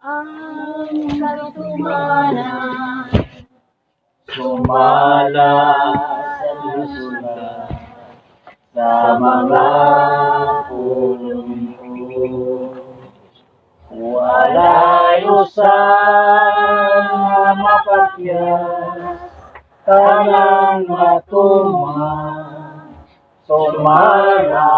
Ang katumanan sumala sa nasulat sa mga pulong ko. Walay usang mapakyas, tanang matuman, sumala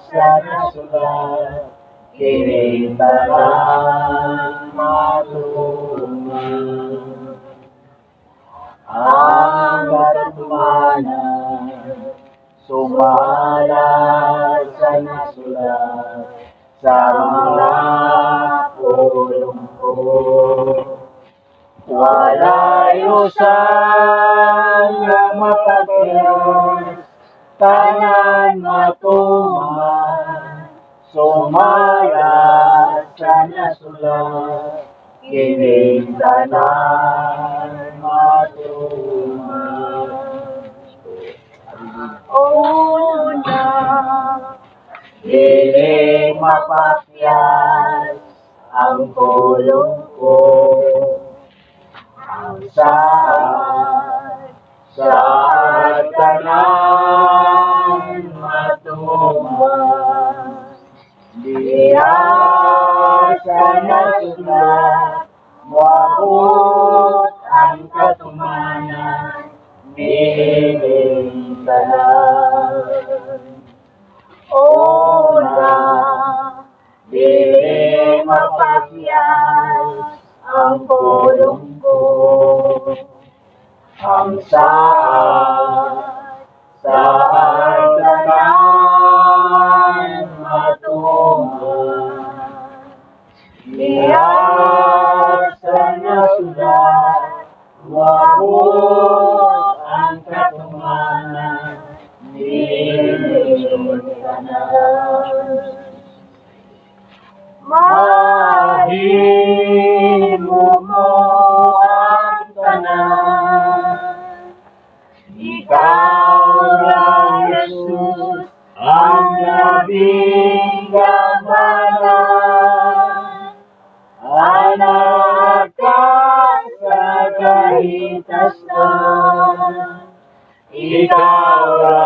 sa nasulat, kini tanan matuman. Ang katumanan, sumala sa nasulat, sa mga pulong ko. Walay usang nga mapakyas, tanan matuman, sumala sa nasulat, kining tanan matuman. Una, Dili mapakyas ang pulong ko, ang sa tanan matuman. Diya sa nasulat, moabot ang katumanan, nining tanan. Una, dili mapakyas ang pulong ko. Ang sa tanan matuman. Diya sa nasulat, moabot ang katumanan, nining tanan. Mahimo mo ang tanan. Ikaw ra, Jesus, ang labing gamhanan. Anak ka sa kahitasan. Ikaw ra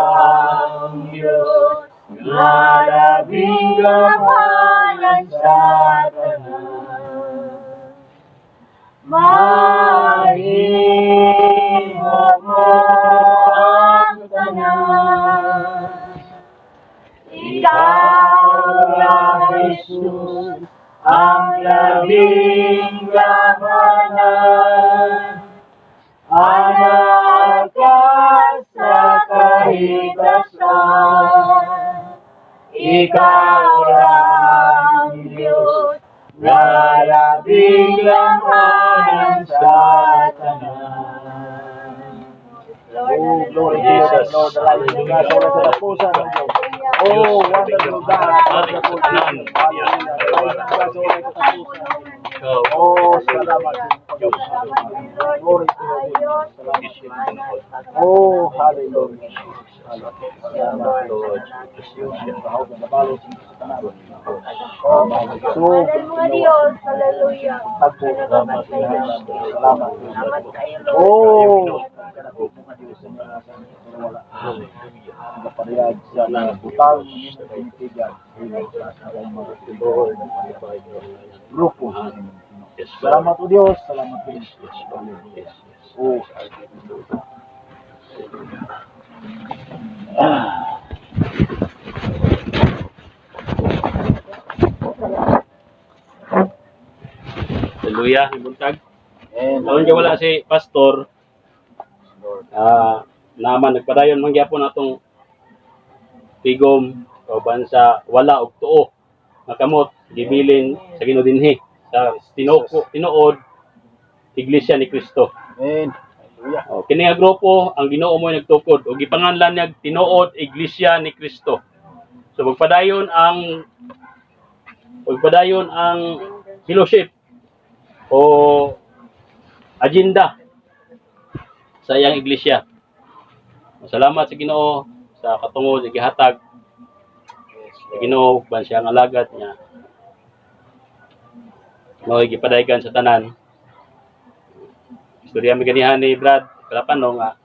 ang Diyos nga labing gamhanan sa tanan. Mahimo mo ang tanan. Ikaw ra, Jesus, ang labing gamhanan. Anak ka sa kahitasan. Ikaw ra ang Diyos nga labing gamhanan sa tanan. Lord, Oh, glory to hallelujah. Jesus. Lord, the light of God, sa walang katapusan ng Diyos. Oh, wonderful God, wonderful Jesus. Hallelujah. The light of God sa walang katapusan. Oh, salamat sa inyong pag-ibig. Glory to your name. Salamat. Oh, hallelujah. Salamat. Lord. Bahog ang nabalo sa inyo sa tanan. So, Hallelujah, Diyos. Hallelujah. Tagpo. Salamat kayo. Salamat. Salamat kayo, Lord. Oh, kanakupong ka Diyos sa mga sa wala. Nagaparehag sa butang ng pinitigan. Sa mga grupo sa inyong Ginoo. Yes, Lord. Salamat o Diyos, salamat o Diyos. Yes, Lord. Yes. Oh, Hallelujah, buntag. And Aron kay wala si pastor, naman nagpadayon man gyapon atong tigom kauban sa wala og tuo nga kamot gibilin sa Ginoo dinhi sa tinuo tinuod Iglesia ni Cristo. Amen. Hallelujah. O, kini nga grupo ang Ginoo mo'y nagtukod ug gipanganlan niya Tinuod Iglesia ni Cristo. So magpadayon ang fellowship o agenda sa iyang iglesia. Salamat sa Ginoo sa katungod nga gihatag sa Ginoo ban siya ang alagad niya. Mao'y gipadayagan sa tanan. Istorya mi ganihan ni Brad Kalapano nga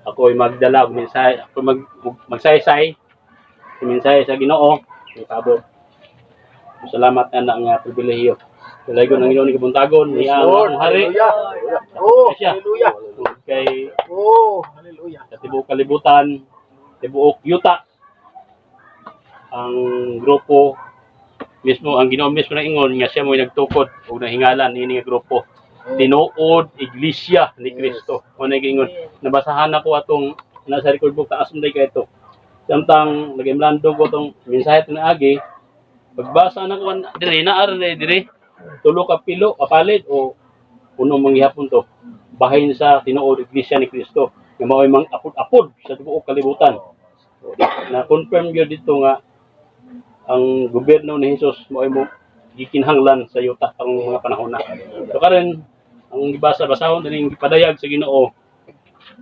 ako'y magdala og mensahe, ako magsaysay sa mensahe sa Ginoo ng paabot. Salamat ana nga pribilehiyo. Dalaygon ang Ginoo ni kabuntagon niya ang Lord, akong hari. hallelujah. Oh, Siya. hallelujah. Tungod kay Oh, hallelujah. sa tibuok kalibutan, tibuok yuta, ang grupo mismo, ang Ginoo mismo na ingon nga siya mo'y nagtukod o nahingalan niini nga grupo. Tinuod Iglesia ni Kristo. Mo na giingon. Nabasahan ako atong nasa record book, taas man kay ito. Samtang nag-imlando ko tong mensahe ito na agi, pagbasa na ko dire na ara dire tulo ka pilo kapalit o puno manggihapon to bahin sa tinuod Iglesia ni Kristo nga mao'y mang apod-apod sa tibuok kalibutan. So, na confirm gyud dito nga ang gobyerno ni Jesus mao'y mo gikinahanglan sa yuta ang mga panahon na. So karon ang gibasa basahon dining gipadayag sa Ginoo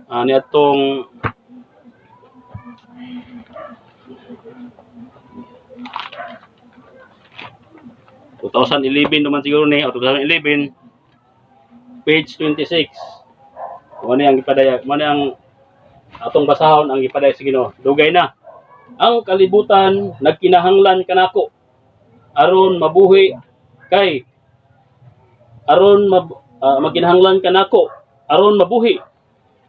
niadtong 2011 naman siguro ni o 2011, page 26. Mo ni ang gipadayag, mo ni ang atong basahon ang gipadayag sa Ginoo. Dugay na ang kalibutan nagkinahanglan kanako aron mabuhi kay aron magkinahanglan kanako aron mabuhi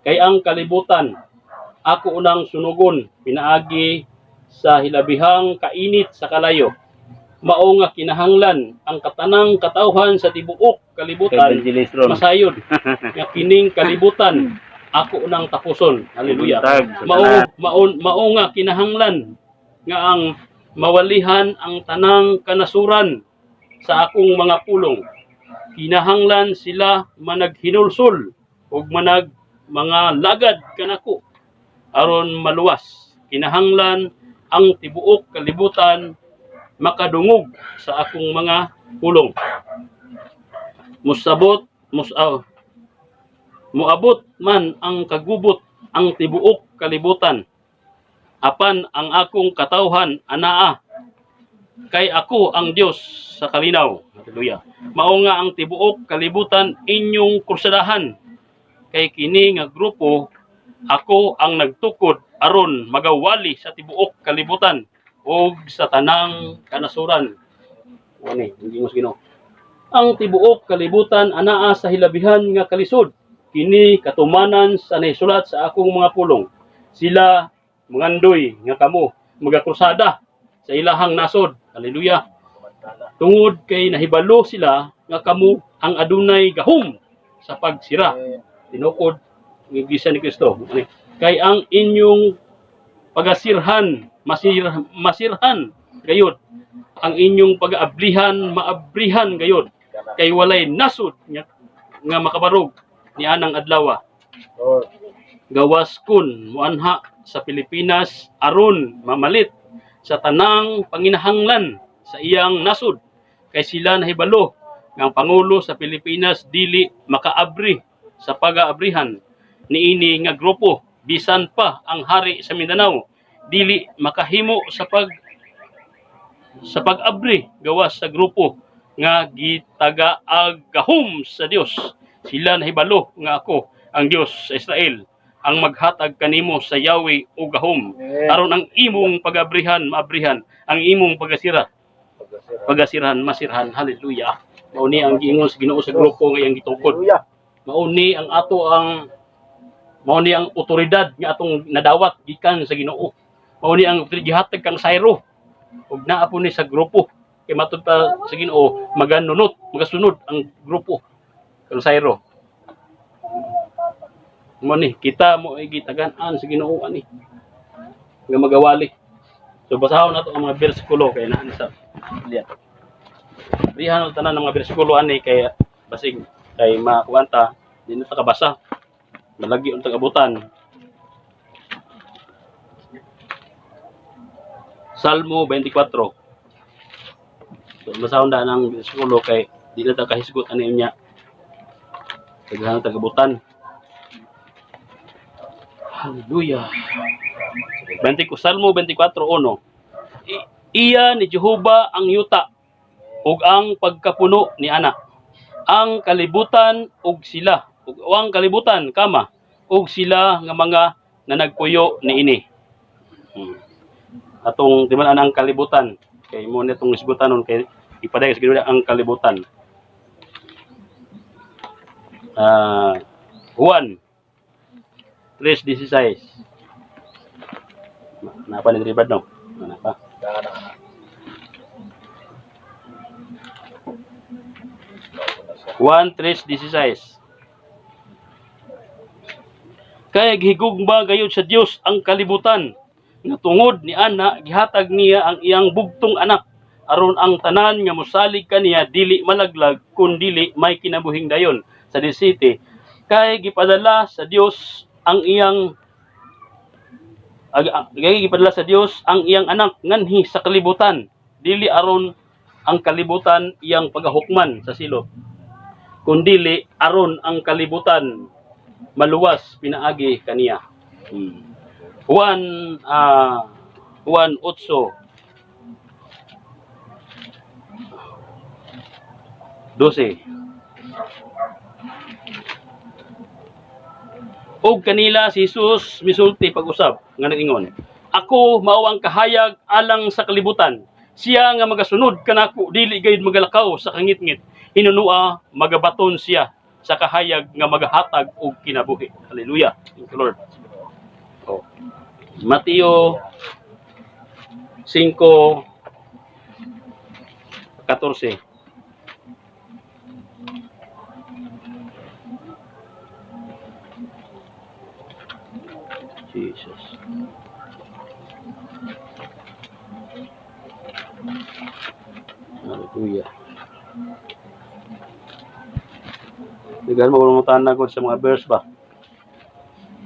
kay ang kalibutan ako unang sunugon pinaagi sa hilabihang kainit sa kalayo. Mao nga kinahanglan ang katanang katawhan sa tibuok kalibutan Evangelist Ron. masayod nga kining kalibutan ako unang tapuson. Hallelujah. Buntag sa Mao tanan. mao mao nga kinahanglan nga ang mawalihan ang tanang kanasuran sa akong mga pulong. Kinahanglan sila managhinulsol ug manag mga lagad kanako aron maluwas. Kinahanglan ang tibuok kalibutan makadungog sa akong mga pulong. Musabot musaw Muabot man ang kagubot ang tibuok kalibutan, apan ang akong katawhan anaa, kay ako ang Dios sa kalinaw. Hallelujah. Mao nga ang tibuok kalibutan inyong kursadahan, kay kini nga grupo ako ang nagtukod aron magawali sa tibuok kalibutan ug sa tanang kanasuran. Mo ni hindi mo Ginoo. Ang tibuok kalibutan anaa sa hilabihan nga kalisod. Kini katumanan sa nahisulat sa akong mga pulong. Sila mangandoy nga kamo magakrusada sa ilahang nasod. Hallelujah. Tungod kay nahibalo sila nga kamo ang adunay gahom sa pagsira tinukod ng Iglesia ni Kristo. Ano? Kay ang inyong pagasirhan, masirhan gayud. Ang inyong pag-aablihan, maabrihan gayud. Kay walay nasod nga makabarog ni anang adlaw. Lord. Gawas kun muanha sa Pilipinas aron mamalit sa tanang panginahanglan sa iyang nasod, kay sila nahibalo nga ang pangulo sa Pilipinas dili makaabri sa pag-aabrihan niini nga grupo. Bisan pa ang hari sa Mindanao dili makahimo sa pag-abri gawas sa grupo nga gitaga-agahom sa Dios. Sila nahibalo nga ako ang Dios sa Israel ang maghatag kanimo sa Yahweh o gahom Amen. aron ang imong pag-abrihan maabrihan, ang imong pagasira pagasirahan masirhan. Hallelujah. Mao ni ang giingon sa Ginoo sa grupo nga iyang gitukod. Hallelujah. Mao ni ang ato ang mao ni ang otoridad nga atong nadawat gikan sa Ginoo. Mao ni ang gihatag kang Sairo ug naa po ni sa grupo kay matud pa sa Ginoo maganunot magasunod ang grupo kang Sairo. Mo ni kita mo ay gitagan-an sa Ginoo ani nga magawali. So basahon nato ang mga bersikulo kay naa ni sa Biblia. Rihan ang tanan ng mga bersikulo ani kay basig kay makuanta di na ta kabasa. Malagi ang tagabutan. Salmo 24. So, basahon na ang bersikulo kay di na ta kahisgot ani niya. Daghan ang tagabutan. Hallelujah. 20, Salmo 24:1. Iya ni Jehova ang yuta Ug ang pagkapuno ni ana. Ang kalibutan ug sila ug ang kalibutan kama ug sila nga mga nanagpuyo niini. Atong di man ang kalibutan kay mo na itong isgutanon kay ipadayag sa Ginoo ang kalibutan. Juan 3:16. Napa ni Brad, no? Napa. Dana. Juan 3:16. Kay gihigugma gayud sa Dios ang kalibutan nga tungod ni ana gihatag niya ang iyang bugtong anak aron ang tanan nga mosalig kaniya dili malaglag kun dili may kinabuhing dayon. Sa 17, kay gipadala sa Dios ang iyang kay gipadala sa Dios ang iyang anak nganhi sa kalibutan dili aron ang kalibutan iyang pagahukman sa silot kundili aron ang kalibutan maluwas pinaagi kaniya. Juan Juan 8:12. Og kanila si Jesus misulti pag-usab nga nag-ingon, "Ako mao ang kahayag alang sa kalibutan. Siya nga magasunod kanako dili gayud magalakaw sa kangitngit, hinunua magabaton siya sa kahayag nga magahatag og kinabuhi." Hallelujah. Thank you, Lord. Oh. Mateo 5:14. Jesus. Hallelujah. Daghan mo kung na sa mga verse ba.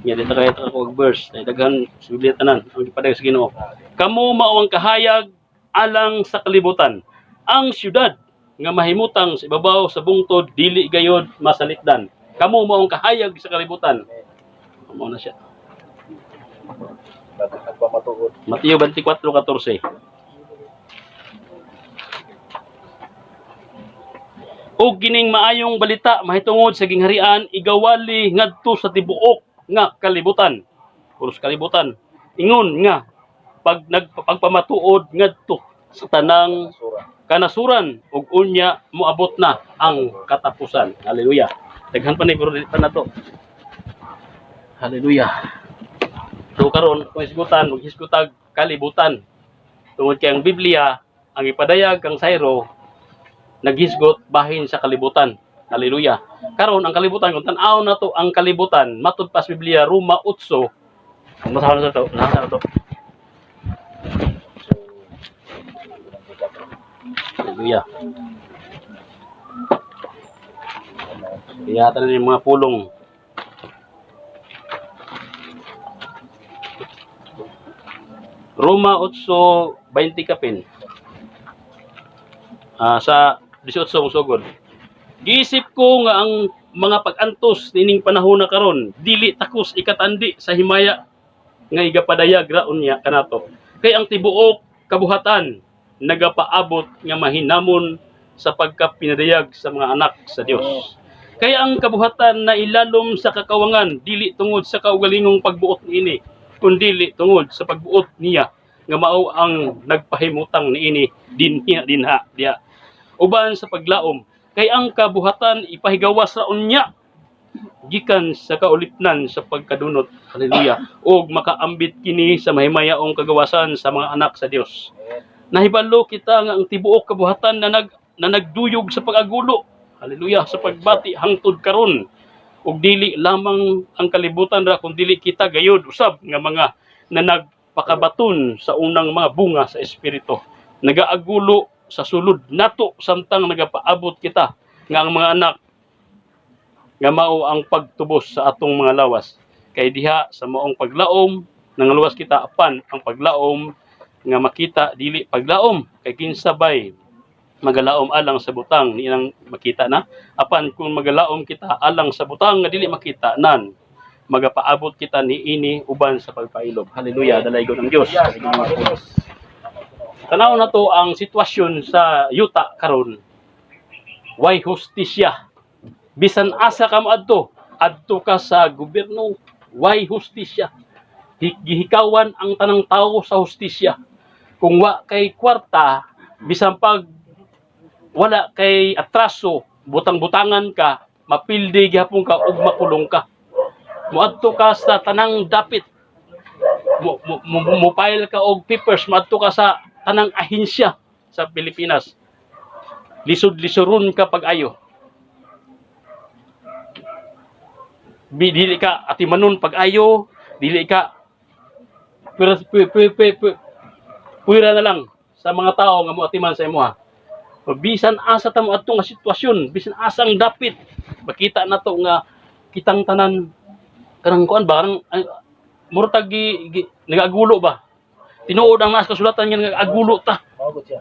Nya dito kaya ta og verse, ay daghan sa Biblia tanan ang gipadayag sa Ginoo. Kamo mao ang kahayag alang sa kalibutan. Ang syudad nga mahimutang sa ibabaw sa bungtod dili gayod masalipdan. Kamo mao ang kahayag sa kalibutan. Mao na siya. Nagpamatuod. Mateo 24:14. Og kining maayong balita mahitungod sa gingharian igawali ngadto sa tibuok nga kalibutan. Puros kalibutan. Ingon nga pag nagpamatuod ngadto sa tanang Sura. kanasuran ug unya moabot na ang katapusan. Hallelujah. Daghan pa ni pero dili pa na to. Hallelujah. So karon kung hisgutan, maghisgutag kalibutan. Tungod kay ang Biblia ang ipadayag kang sayro naghisgot bahin sa kalibutan. Hallelujah. Karon ang kalibutan kung tan-aw na to ang kalibutan matud pa sa Biblia Roma 8. Ang masahol sa to, nasa to. Hallelujah. Kaya tayo yung mga pulong. Roma 8:20 kapin. Sa 18 mong sugod. Giisip ko nga ang mga pag-antos nining panahon na karon dili takos ikatandi sa himaya nga igapadayag ra unya kanato. Kay ang tibuok kabuhatan nagapaabot nga mahinamon sa pagkapinadayag sa mga anak sa Dios. Kaya ang kabuhatan na ilalom sa kakawangan dili tungod sa kaugalingong pagbuot niini, kundili tungod sa pagbuot niya nga mao ang nagpahimutang niini dinhi dinha diha. Uban sa paglaom, kay ang kabuhatan ipahigawas ra unya gikan sa kaulipnan sa pagkadunot. Hallelujah. Og makaambit kini sa mahimayaong kagawasan sa mga anak sa Dios. Nahibalo kita nga ang tibuok kabuhatan na nagduyog sa pag-agulo. Hallelujah, sa pagbati hangtod karon. Ug dili lamang ang kalibutan ra kun dili kita gayud usab nga mga nanagpakabaton sa unang mga bunga sa espiritu. Nagaagulo sa sulod nato samtang nagapaabot kita nga ang mga anak nga mao ang pagtubos sa atong mga lawas. Kay diha sa maong paglaom nangaluwas kita, apan ang paglaom nga makita dili paglaom, kay kinsa bay magalaom alang sa butang niinang makita na? Apan kung magalaom kita alang sa butang nga dili makita nan, magapaabot kita niini uban sa pagpailob. Hallelujah, dalaygon ang Dios. Tanaw na to ang sitwasyon sa yuta karon. Way hustisya. Bisan asa ka moadto, adto ka sa gobyerno, way hustisya. Gihikawan ang tanang tao sa hustisya. Kung wa kay kwarta, bisan pag wala kay atraso, butang-butangan ka, mapildi gihapon ka ug makulong ka. Moadto ka sa tanang dapit. Mo file ka og papers, moadto ka sa tanang ahensya sa Pilipinas. Lisod-lisoron ka pag-ayo. Dili ka atimanon pag-ayo, dili ka pwera, pwera na lang sa mga tao nga moatiman sa imuha. Bisan asa ta mo adto nga sitwasyon, bisan asa ang dapit, makita na to nga kitang tanan kanang kuan ba, kanang mura tag nagagulo ba. Tinuod ang nasa kasulatan nga nagagulo ta. Mao siya.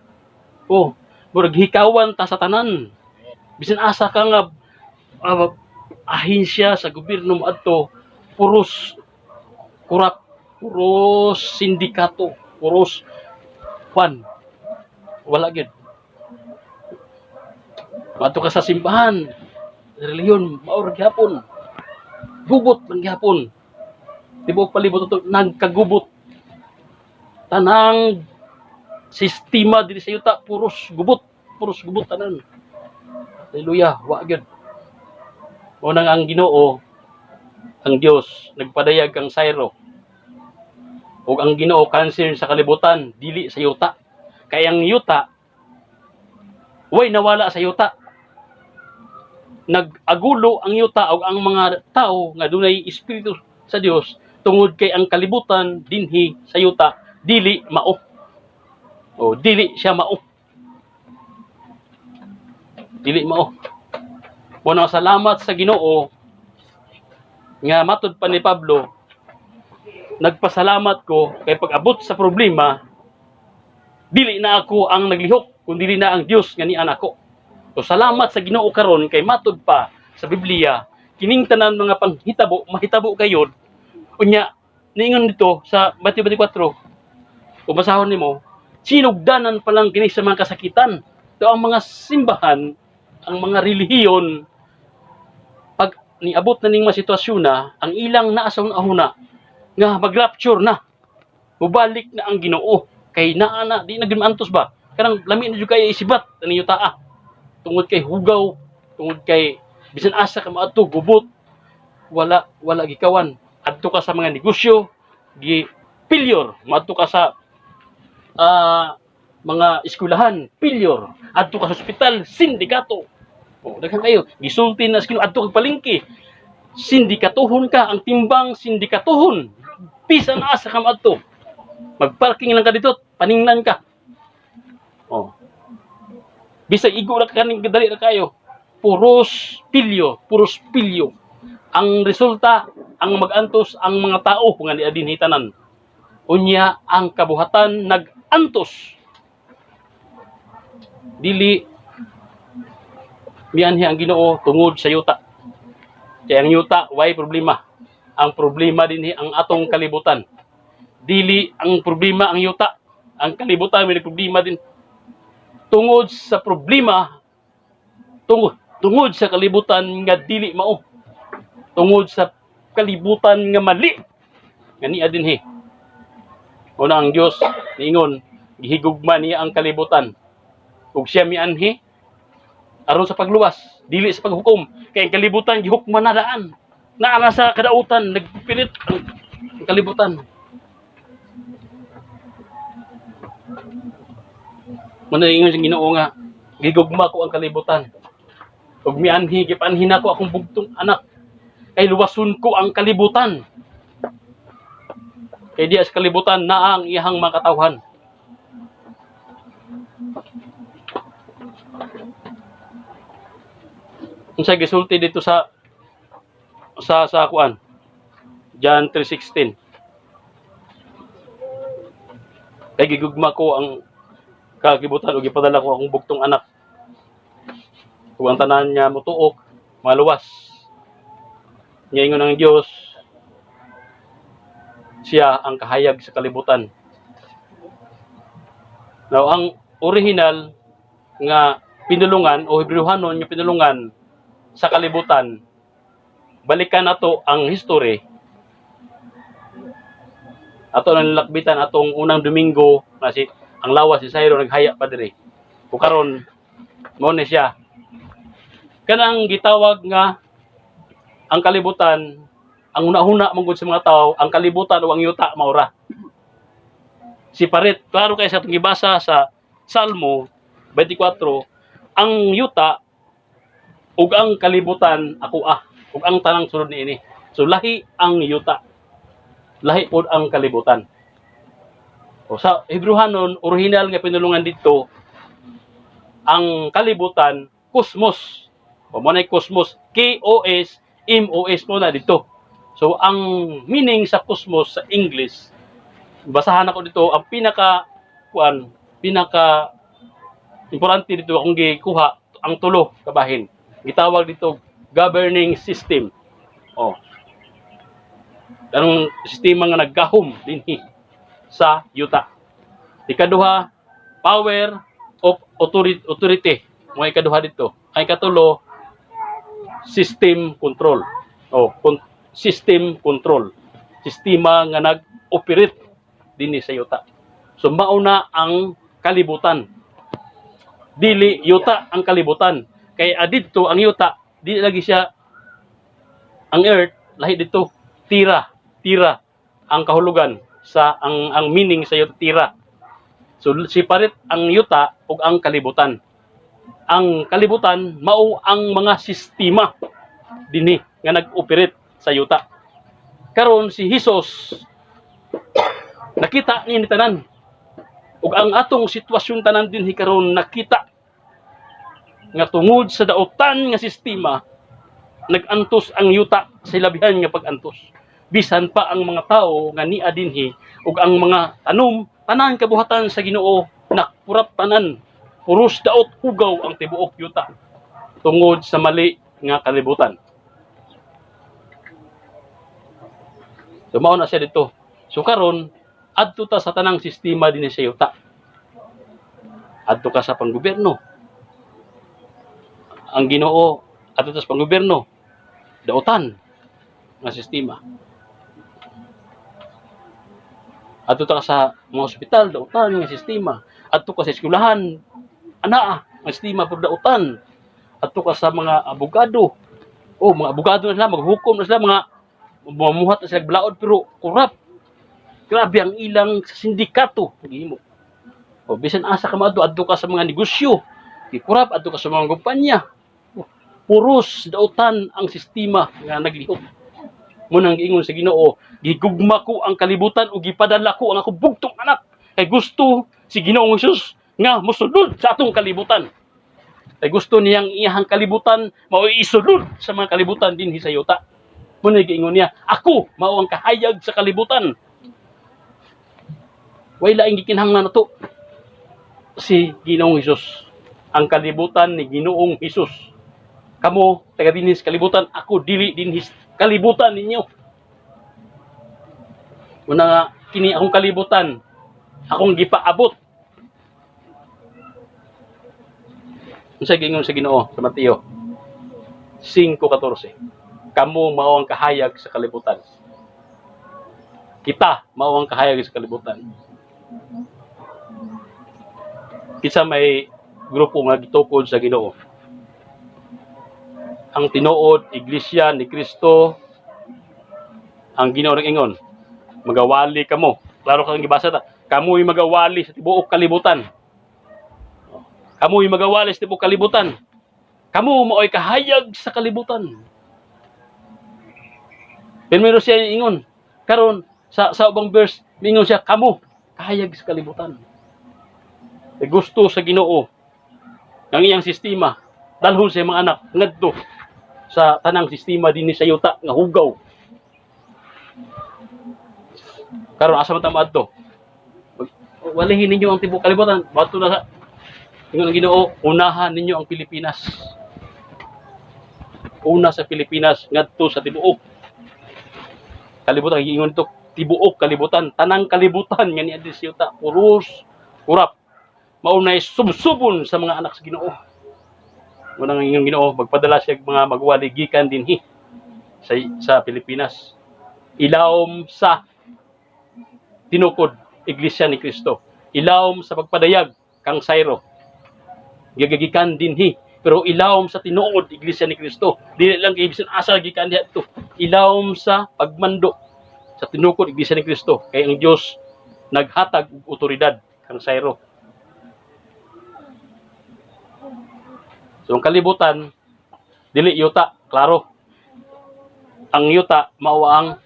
Oh, murag hikawan ta sa tanan. Bisan asa ka nga ahensya sa gobyerno mo adto, puros kurap, puros sindikato, puros kwan. Wala gyud. Madto ka sa simbahan, relihiyon, mao ra gihapon. Gubot lang gihapon. Tibuok palibot ato nagkagubot. Tanang sistema diri sa yuta puros gubot tanan. Hallelujah, wa gyud. Mao nang ang Ginoo, ang Dios nagpadayag kang Syro. Ug ang Ginoo concern sa kalibutan, dili sa yuta. Kay ang yuta way nawala sa yuta. Nag-agulo ang yuta ug ang mga tao nga dunay espiritu sa Dios tungod kay ang kalibutan dinhi sa yuta dili mao. O dili siya mao. Dili mao. Mao na salamat sa Ginoo nga matud pa ni Pablo, nagpasalamat ko kay pag-abot sa problema dili na ako ang naglihok kun dili na ang Dios nga nian ako. So salamat sa Ginoo karon kay matud pa sa Biblia kining tanan mga panghitabo mahitabo kayod. Unya niingon dito sa Mateo 24, kung basahon nimo, sinugdanan pa lang kini sa mga kasakitan. So ang mga simbahan, ang mga relihiyon, pag niabot na ning mga sitwasyon na, ang ilang naa sa ahuna nga mag-rapture na, mubalik na ang Ginoo kay naa na di na gyud maantos ba, kanang lami na jud kay isibat ani yutaa tungod kay hugaw, tungod kay bisan asa ka maadto gubot, wala wala gikawan. Adto ka sa mga negosyo, gi failure. Maadto ka sa mga eskwelahan, failure. Adto ka sa ospital, sindikato. O, daghan kayo gisulti na sa adto kag palengke, sindikatuhon ka, ang timbang sindikatuhon. Bisan asa ka maadto, magparking lang ka dito, paningnan ka. Oh, bisag igo ra kaning dali ra kayo, puros pilyo, puros pilyo. Ang resulta, ang magantos ang mga tao nga niadinhi tanan. Unya ang kabuhatan nag-antos. Dili mianhi ang Ginoo tungod sa yuta. Kaya ang yuta way problema. Ang problema dinhi ang atong kalibutan. Dili ang problema ang yuta. Ang kalibutan may problema din. Tungod sa problema, tungod sa kalibutan nga dili mao. Tungod sa kalibutan nga mali nga niya dinhi. Una ang Dios niingon, gihigugma niya ang kalibutan. Ug siya mianhi aron sa pagluwas, dili sa paghukom. Kay ang kalibutan gihukman na daan. Naa na sa kadautan, nagpilit ang kalibutan. Muna ingon sa Ginoo nga gigugma ko ang kalibutan. Ug mianhi, gipanhi nako akong bugtong anak kay luwason ko ang kalibutan. Kay diya sa kalibutan naa ang iyahang mga katawhan. Unsa gisulti dito sa kuan? John 3:16. Kay gigugma ko ang kagibutan ug gipadala ko akong bugtong anak. Ug ang tanan niya motuok, maluwas. Niingon ang Dios, siya ang kahayag sa kalibutan. Now, ang original nga pinulungan o Hebreohanon nga pinulungan sa kalibutan, balikan nato ang history. Ato nang nilakbitan atong unang Domingo nga si ang lawas si Sairo naghaya pa diri. Ug karon mao ni siya. Kanang gitawag nga ang kalibutan, ang una-una man gud sa mga tao, ang kalibutan o ang yuta maura. Si Parit, klaro kay sa atong gibasa sa Salmo 24, ang yuta ug ang kalibutan ako ug ang tanang sulod niini. So lahi ang yuta. Lahi pod ang kalibutan. O sa Hebreohanon, original nga pinulungan dito ang kalibutan, cosmos. O mo na cosmos, K O S M O S mo na dito. So ang meaning sa cosmos sa English, basahan ako dito ang pinaka kuan, pinaka importante dito akong gikuha ang tulo kabahin. Gitawag dito governing system. Oh. Anong sistema nga naggahom dinhi sa yuta. Ikaduha, power of authority. Mo ikaduha dito. Ang ikatulo, system control. Oh, system control. Sistema nga nag-operate dinhi sa yuta. So mauna ang kalibutan. Dili yuta ang kalibutan. Kay adidto ang yuta, dili lagi siya ang earth, lahi dito tira, tira ang kahulugan sa ang meaning sa yuta, tira. So separate ang yuta ug ang kalibutan. Ang kalibutan mao ang mga sistema dinhi nga nag-operate sa yuta. Karon si Hesus nakita ni tanan ug ang atong sitwasyon tanan dinhi karon nakita nga tungod sa dautan nga sistema nag-antos ang yuta sa labihan nga pag-antos. Bisan pa ang mga tao nga nia dinhi ug ang mga tanom, tanan kabuhatan sa Ginoo nakurap tanan, puros daot, hugaw ang tibuok yuta tungod sa mali nga kalibutan. So mao na siya dito. So karon adto ta sa tanang sistema dinhi sa yuta. Adto ka sa panggobyerno. Ang Ginoo adto ta sa panggobyerno. Dautan nga sistema. Adto ta ka sa mga ospital, dautan nga sistema. Adto ka sa eskwelahan, anaa nga sistema pero dautan. Adto ka sa mga abogado. Oh, mga abogado na sila, maghukom na sila, mga mamuhat na sila balaod pero kurap. Grabe ang ilang sa sindikato gihimo. O bisan asa ka maadto, adto ka sa mga negosyo, gikurap adto ka sa mga kumpanya. Oh, puros dautan ang sistema nga naglihok. Mo nang giingon sa Ginoo, gigugma ko ang kalibutan ug gipadala ko ang akong bugtong anak kay gusto si Ginoong Hesus nga mosulod sa atong kalibutan. Kay gusto niyang iyahang kalibutan mao isulod sa mga kalibutan dinhi sa yuta. Mo nang giingon niya, ako mao ang kahayag sa kalibutan. Way laing gikinahanglan nato si Ginoong Hesus. Ang kalibutan ni Ginoong Hesus. Kamo taga dinhi sa kalibutan, ako dili dinhi sa kalibutan ninyo. Una nga kini akong kalibutan, akong gipaabot. Unsa giingon sa Ginoo sa Mateo 5:14? Kamo mao ang kahayag sa kalibutan. Kita mao ang kahayag sa kalibutan. Kinsa may grupo nga gitukod sa Ginoo? Ang tinuod Iglesia ni Kristo, ang Ginoo nag-ingon, magawali kamo. Klaro kang gibasa ta. Kamo'y magawali sa tibuok kalibutan. Kamo'y magawali sa tibuok kalibutan. Kamo mao'y kahayag sa kalibutan. Pero siya ingon. Karon sa ubang verse, mingon siya kamo kahayag sa kalibutan. E gusto sa Ginoo ang iyang sistema dalhon sa mga anak ngadto sa tanang sistema dinhi sa yuta nga hugaw. Karon asa man ta maadto? Walihin ninyo ang tibuok kalibutan. Bato na sa ingon ang Ginoo, unahan ninyo ang Pilipinas. Una sa Pilipinas ngadto sa tibuok kalibutan. Giingon dito tibuok kalibutan, tanang kalibutan nga niadto sa yuta puros kurap. Mao nay subsubon sa mga anak sa Ginoo. Mao nang inyong Ginoo magpadala siya og mga magwali gikan dinhi sa Pilipinas. Ilawom sa tinukod Iglesia ni Cristo. Ilawom sa pagpadayag kang Sairo. Gigagikan dinhi pero ilawom sa tinuod Iglesia ni Cristo. Dili lang kay bisan asa gikan diha to. Ilawom sa pagmando sa tinukod Iglesia ni Cristo kay ang Dios naghatag og otoridad kang Sairo. So ang kalibutan dili yuta, klaro. Ang yuta mao ang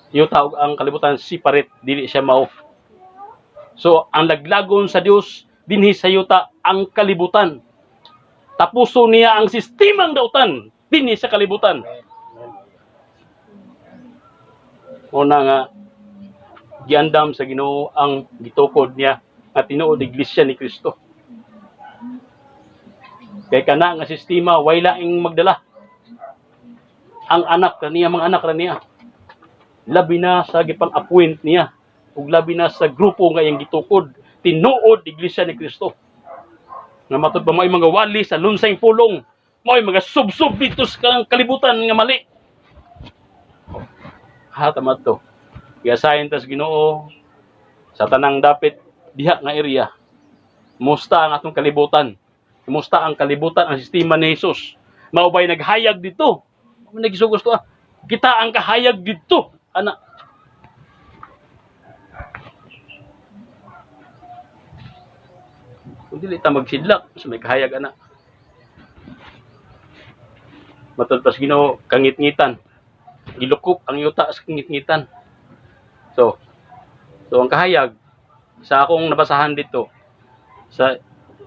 yuta ug ang kalibutan separate, dili siya mao. So ang laglagon sa Dios dinhi sa yuta ang kalibutan. Tapuso niya ang sistemang dautan dinhi sa kalibutan. Una nga giandam sa Ginoo ang gitukod niya nga tinuod Iglesia ni Kristo. Kay kana nga sistema way laing magdala. Ang anak ra niya, mga anak ra niya. Labi na sa gipang-appoint niya ug labi na sa grupo nga iyang gitukod, tinuod Iglesia ni Kristo. Nga matud pa mao'y mga wali sa lunsay pulong, mao'y mga subsub dito sa kalibutan nga mali. Ha, tama to. Giasahin tas Ginoo sa tanang dapit diha nga area. Musta ang atong kalibutan? Kumusta ang kalibutan, ang sistema ni Jesus? Mao ba'y naghayag dito? Mao nagisugos to ah. Kita ang kahayag dito. Ana. Kung dili ta magsidlak, sa may kahayag ana. Matod pas Ginoo kangitngitan. Gilukop ang yuta sa kangitngitan. So ang kahayag sa akong nabasahan dito sa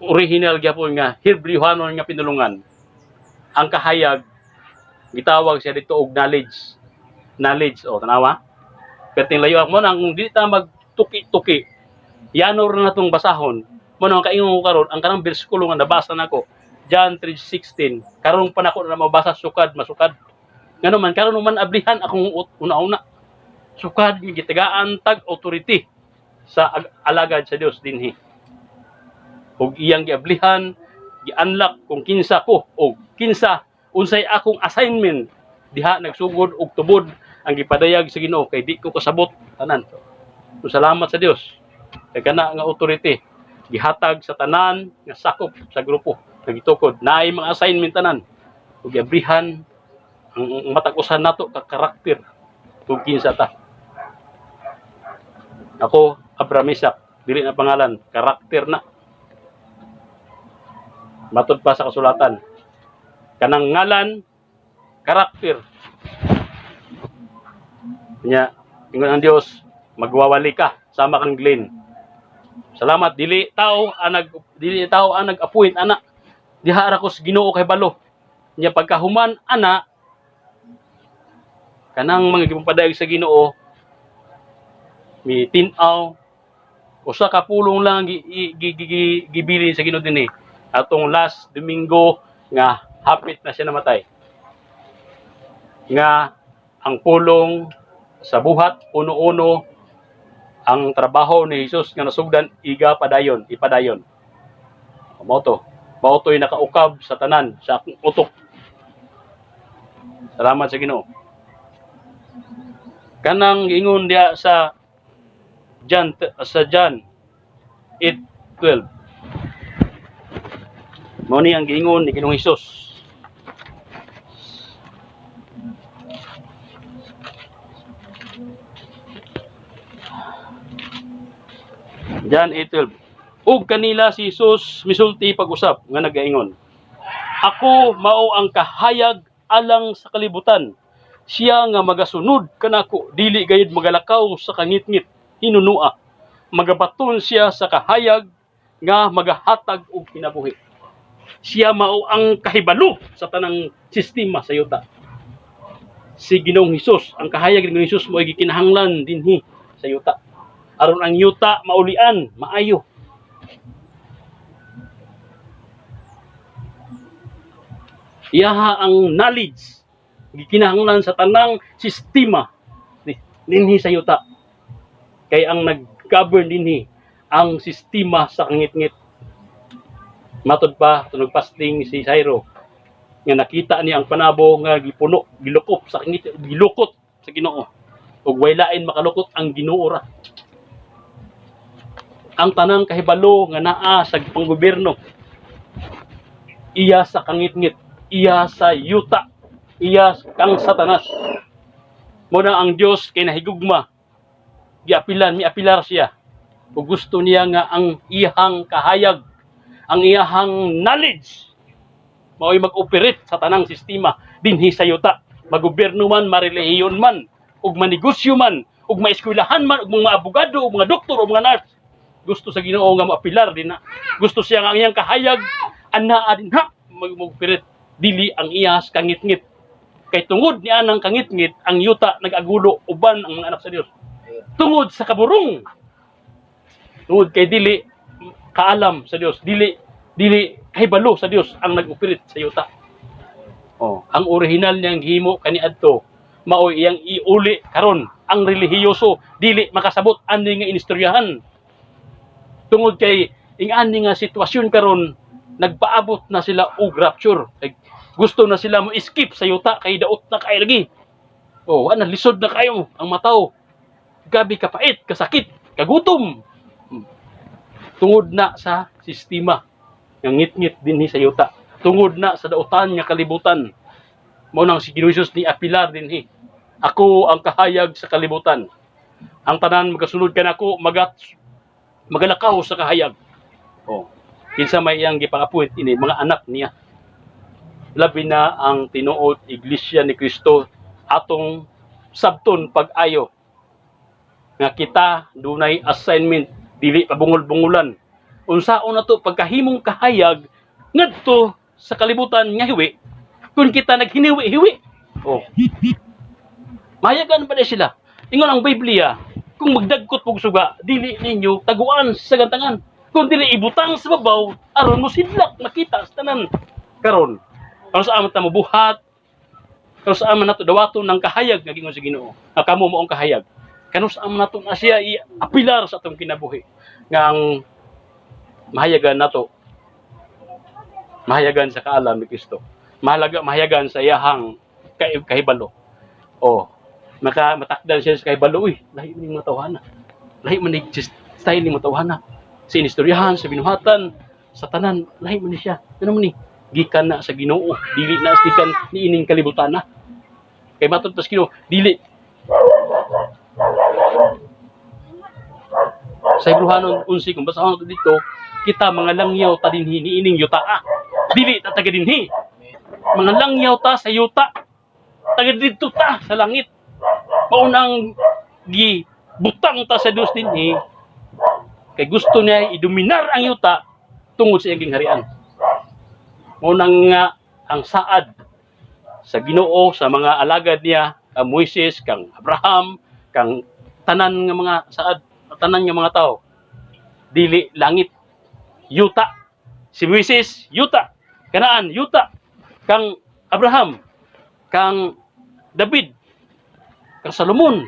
original gyapon nga Hebrewhanon nga pinulungan, ang kahayag gitawag siya dito og knowledge. Knowledge, o tanawa. Perting layo ako mo nang kung dili ta magtuki-tuki, yanor na natong basahon. Mo nang kaingon ko karon ang kanang bersikulo nga nabasa nako, John 3:16. Karon pa nako na mabasa sukad masukad. Ngano man karon man ablihan akong una-una. Sukad nga gitagaan tag authority sa alagad sa Dios dinhi. Ug iyang giablihan, gi-unlock kung kinsa ko o kinsa unsay akong assignment diha nagsugod og tubod ang gipadayag sa Ginoo kay di ko kasabot tanan. So, salamat sa Dios. Kay kana nga authority gihatag sa tanan nga sakop sa grupo nga gitukod naay mga assignment tanan ug giabrihan ang matag usa nato ka karakter ug kinsa ta. Ako Abraham Isaac, dili na pangalan, karakter na. Matod pa sa kasulatan. Kanang ngalan, karakter. Nya, ingon ang Dios, magwawali ka sama kang Glenn. Salamat dili tao ang nag-appoint ana. Diha ra ko sa Ginoo kay balo. Nya pagkahuman ana kanang mga gipapadayag sa Ginoo mi tin-aw usa ka pulong lang gibilin sa Ginoo dinhi atong last Domingo nga hapit na siya namatay, nga ang pulong sa Buhat 1:1, ang trabaho ni Jesus nga nasugdan iga padayon, ipadayon. Mao to, mao to'y nakaukab sa tanan sa akong utok. Salamat sa Ginoo. Kanang giingon diha sa John 8:12, mao ni ang giingon ni Ginoong Hesus. John 8:12. Ug kanila si Jesus misulti pag-usap nga nagaingon, "Ako mao ang kahayag alang sa kalibutan. Siya nga magasunod kanako dili gayud magalakaw sa kangitngit hinunua. Magabaton siya sa kahayag nga magahatag og kinabuhi." Siya mao ang kahibalo sa tanang sistema sa yuta. Si Ginoong Hesus, ang kahayag ni Ginoong Hesus mo gikinahanglan dinhi sa yuta. Aron ang yuta maulian, maayo. Iyaha ang knowledge gikinahanglan sa tanang sistema dinhi sa yuta. Kay ang nag-govern dinhi Ang sistema sa kangitngit. Matod pa tunog pasting si Jairo nga nakita niya ang panabo nga gipuno, gilukop sa kangit, gilukot sa Ginoo. Ug way lain makalukot, ang Ginoo ra. Ang tanang kahibalo nga naa sa panggobyerno iya sa kangitngit, iya sa yuta, iya kang Satanas. Mao na ang Dios kay nahigugma, giapilan, miapilar siya. Ug gusto niya nga ang iyahang kahayag, ang iyahang knowledge, mao'y mag-operate sa tanang sistema dinhi sa yuta. Magobyerno man, marelihiyon man, ug manegosyo man, ug maeskwelahan man, ug mga abogado, ug mga doktor, ug mga nurse. Gusto sa Ginoo nga maapilar din na. Gusto siya nga ang iyang kahayag anaa din ha mag-operate, dili ang iyas kangitngit. Kay tungod niya ng kangitngit, ang yuta nag-agulo uban ang mga anak sa Dios. Tungod sa kaburong. Tungod kay dili kaalam sa Dios, dili dili kahibalo sa Dios ang nag-operate sa yuta. Oh, ang original niyang gihimo kaniadto maoy iyang iuli karon. Ang relihiyoso dili makasabot ani nga inistoryahan. Tungod kay ing-ani nga sitwasyon karon, nagpaabot na sila og rapture. Kay gusto na sila mo escape sa yuta kay daot na kay lagi. Oh, ana lisod na kayo ang mataw. Gabi kapait, kasakit, kagutom. Tungod na sa sistema nga ngitngit dinhi sa yuta. Tungod na sa dautan nga kalibutan. Mao nang si Ginoo Jesus ni apilar dinhi. "Ako ang kahayag sa kalibutan. Ang tanan magasunod kanako magat magalakaw sa kahayag." Oh. Kinsa may iyang gipang-appoint ini mga anak niya. Labi na ang tinuod Iglesia ni Kristo, atong sabton pag-ayo nga kita dunay assignment, dili pabungol-bungulan. Unsaon nato pagkahimong kahayag ngadto sa kalibutan nga hiwi kung kita naghiniwi-hiwi? Oh. Mahayagan pa na sila. Ingon ang Biblia, kung magdagkot og suga, dili ninyo taguan sa gantangan. Kung dili ibutang sa babaw, aron mo sidlak makita sa tanan. Karon, karon sa aman ta mobuhat, karon sa aman nato dawaton ng kahayag nga gingon sa Ginoo. Nga kamo mo ang kahayag. Karon sa aman nato na siya iapilar sa atong kinabuhi. Nga ang mahayagan nato, mahayagan sa kaalam ni Kristo. Mahalaga mahayagan sa iyahang kahibalo. Oh, maka matakdan siya sa kahibalo, uy, lahi man yung mga tawhana. Lahi man ni style ni mga tawhana. Sa inistoryahan, sa binuhatan, sa tanan, lahi man ni siya. Ano man ni? Gikan na sa Ginoo, dili na gikan ni ining kalibutan na. Kay matod pa sa Ginoo, dili sa Hebreohanon 11, kung basahon nato dito, kita mga langyaw ta dinhi niining yuta. Dili ta taga dinhi. Mga langyaw ta sa yuta. Taga didto ta sa langit. Mao nang gibutang ta sa Dios dinhi kay gusto niya idominar ang yuta tungod sa iyang gingharian. Mao nang nga ang saad sa Ginoo sa mga alagad niya, kang Moises, kang Abraham, kang tanan nga mga saad, tanan nga mga tao, dili langit, yuta. Si Moises, yuta. Kanaan, yuta. Kang Abraham, kang David, kang Salomon,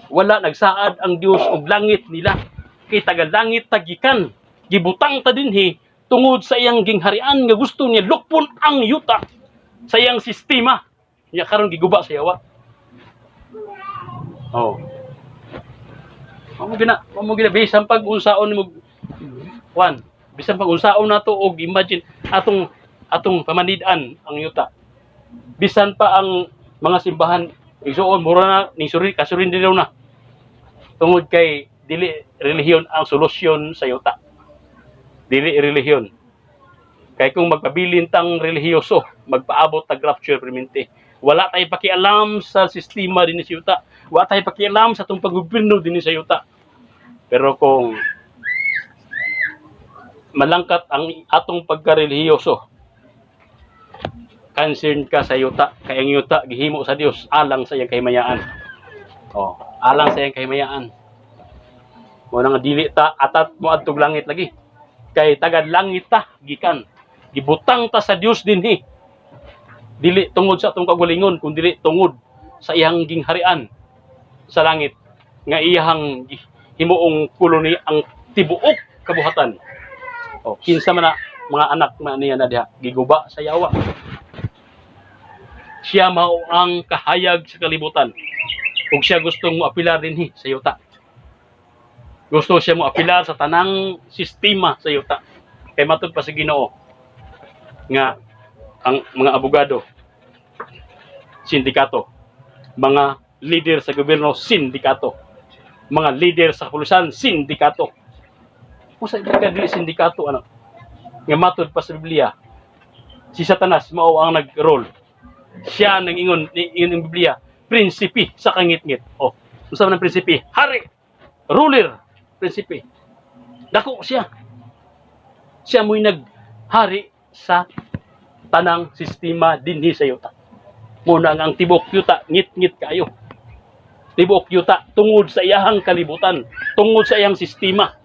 wala nagsaad ang Dios og langit nila. Kay taga langit ta gikan, gibutang ta dinhi tungod sa iyang gingharian nga gusto niya lukpon ang yuta sa iyang sistema. Nya karon giguba sa yawa. Oh. Mao gina bisan pag unsaon mo kwan, bisan pag unsaon nato og imagine atong atong pamanid-an ang yuta. Bisan pa ang mga simbahan, igsuon, mura na ning suri kasurindi na tungod kay dili relihiyon ang solusyon sa yuta. Dili relihiyon. Kay kung magpabilin tang relihiyoso, magpaabot tag rapture permente. Wala tayo pakialam sa sistema dinhi sa yuta. Wala tayo pakialam sa atong paggobyerno dinhi sa yuta. Pero kung malangkat ang atong pagkarelihiyoso, concerned ka sa yuta, kay ang yuta gihimo sa Dios alang sa iyang kahimayaan. Oh, alang sa iyang kahimayaan. Mao na nga dili ta atat mo adtog langit lagi. Kay tagad langit ta gikan. Gibutang ta sa Dios dinhi. Dili tungod sa atong kaugalingon, kun dili tungod sa iyang gingharian sa langit nga iyang himuong koloni ang tibuok kabuhatan. O, kinsa man na mga anak na niya na diha, giguba sa yawa. Siya mao ang kahayag sa kalibutan. Ug siya gustong moapilar dinhi sa yuta. Gusto siya moapilar sa tanang sistema sa yuta. Kay matud pa sa Ginoo nga ang mga abogado, sindikato, mga leader sa gobyerno, sindikato, mga leader sa kapulisan, sindikato. Kung sa ka dili sindikato, ano, nga matud pa sa Biblia, si Satanas mao ang nag-roll. Siya nang ingon ni ingon ang Biblia, prinsipe sa kangitngit. Oh, unsa man ang prinsipe? Hari, ruler, prinsipe. Dako siya. Siya mo'y naghari sa tanang sistema dinhi sa yuta. Muna nga ang tibok yuta ngit-ngit kaayo. Tibok yuta tungod sa iyahang kalibutan, tungod sa iyang sistema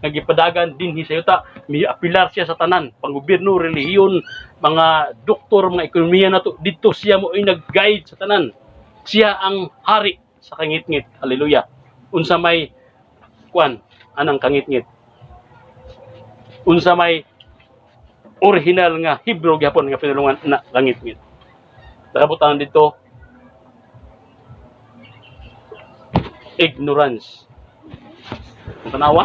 nga gipadagan dinhi sa yuta, miapilar siya sa tanan, panggobyerno, relihiyon, mga doktor, mga ekonomiya nato, didto siya mo ay nag-guide sa tanan. Siya ang hari sa kangitngit. Hallelujah. Unsa may kuan anang kangitngit? Unsa may original nga Hebrew gyapon nga pinulungan na kangitngit? Nakabutangan dito ignorance. Kung tanawa,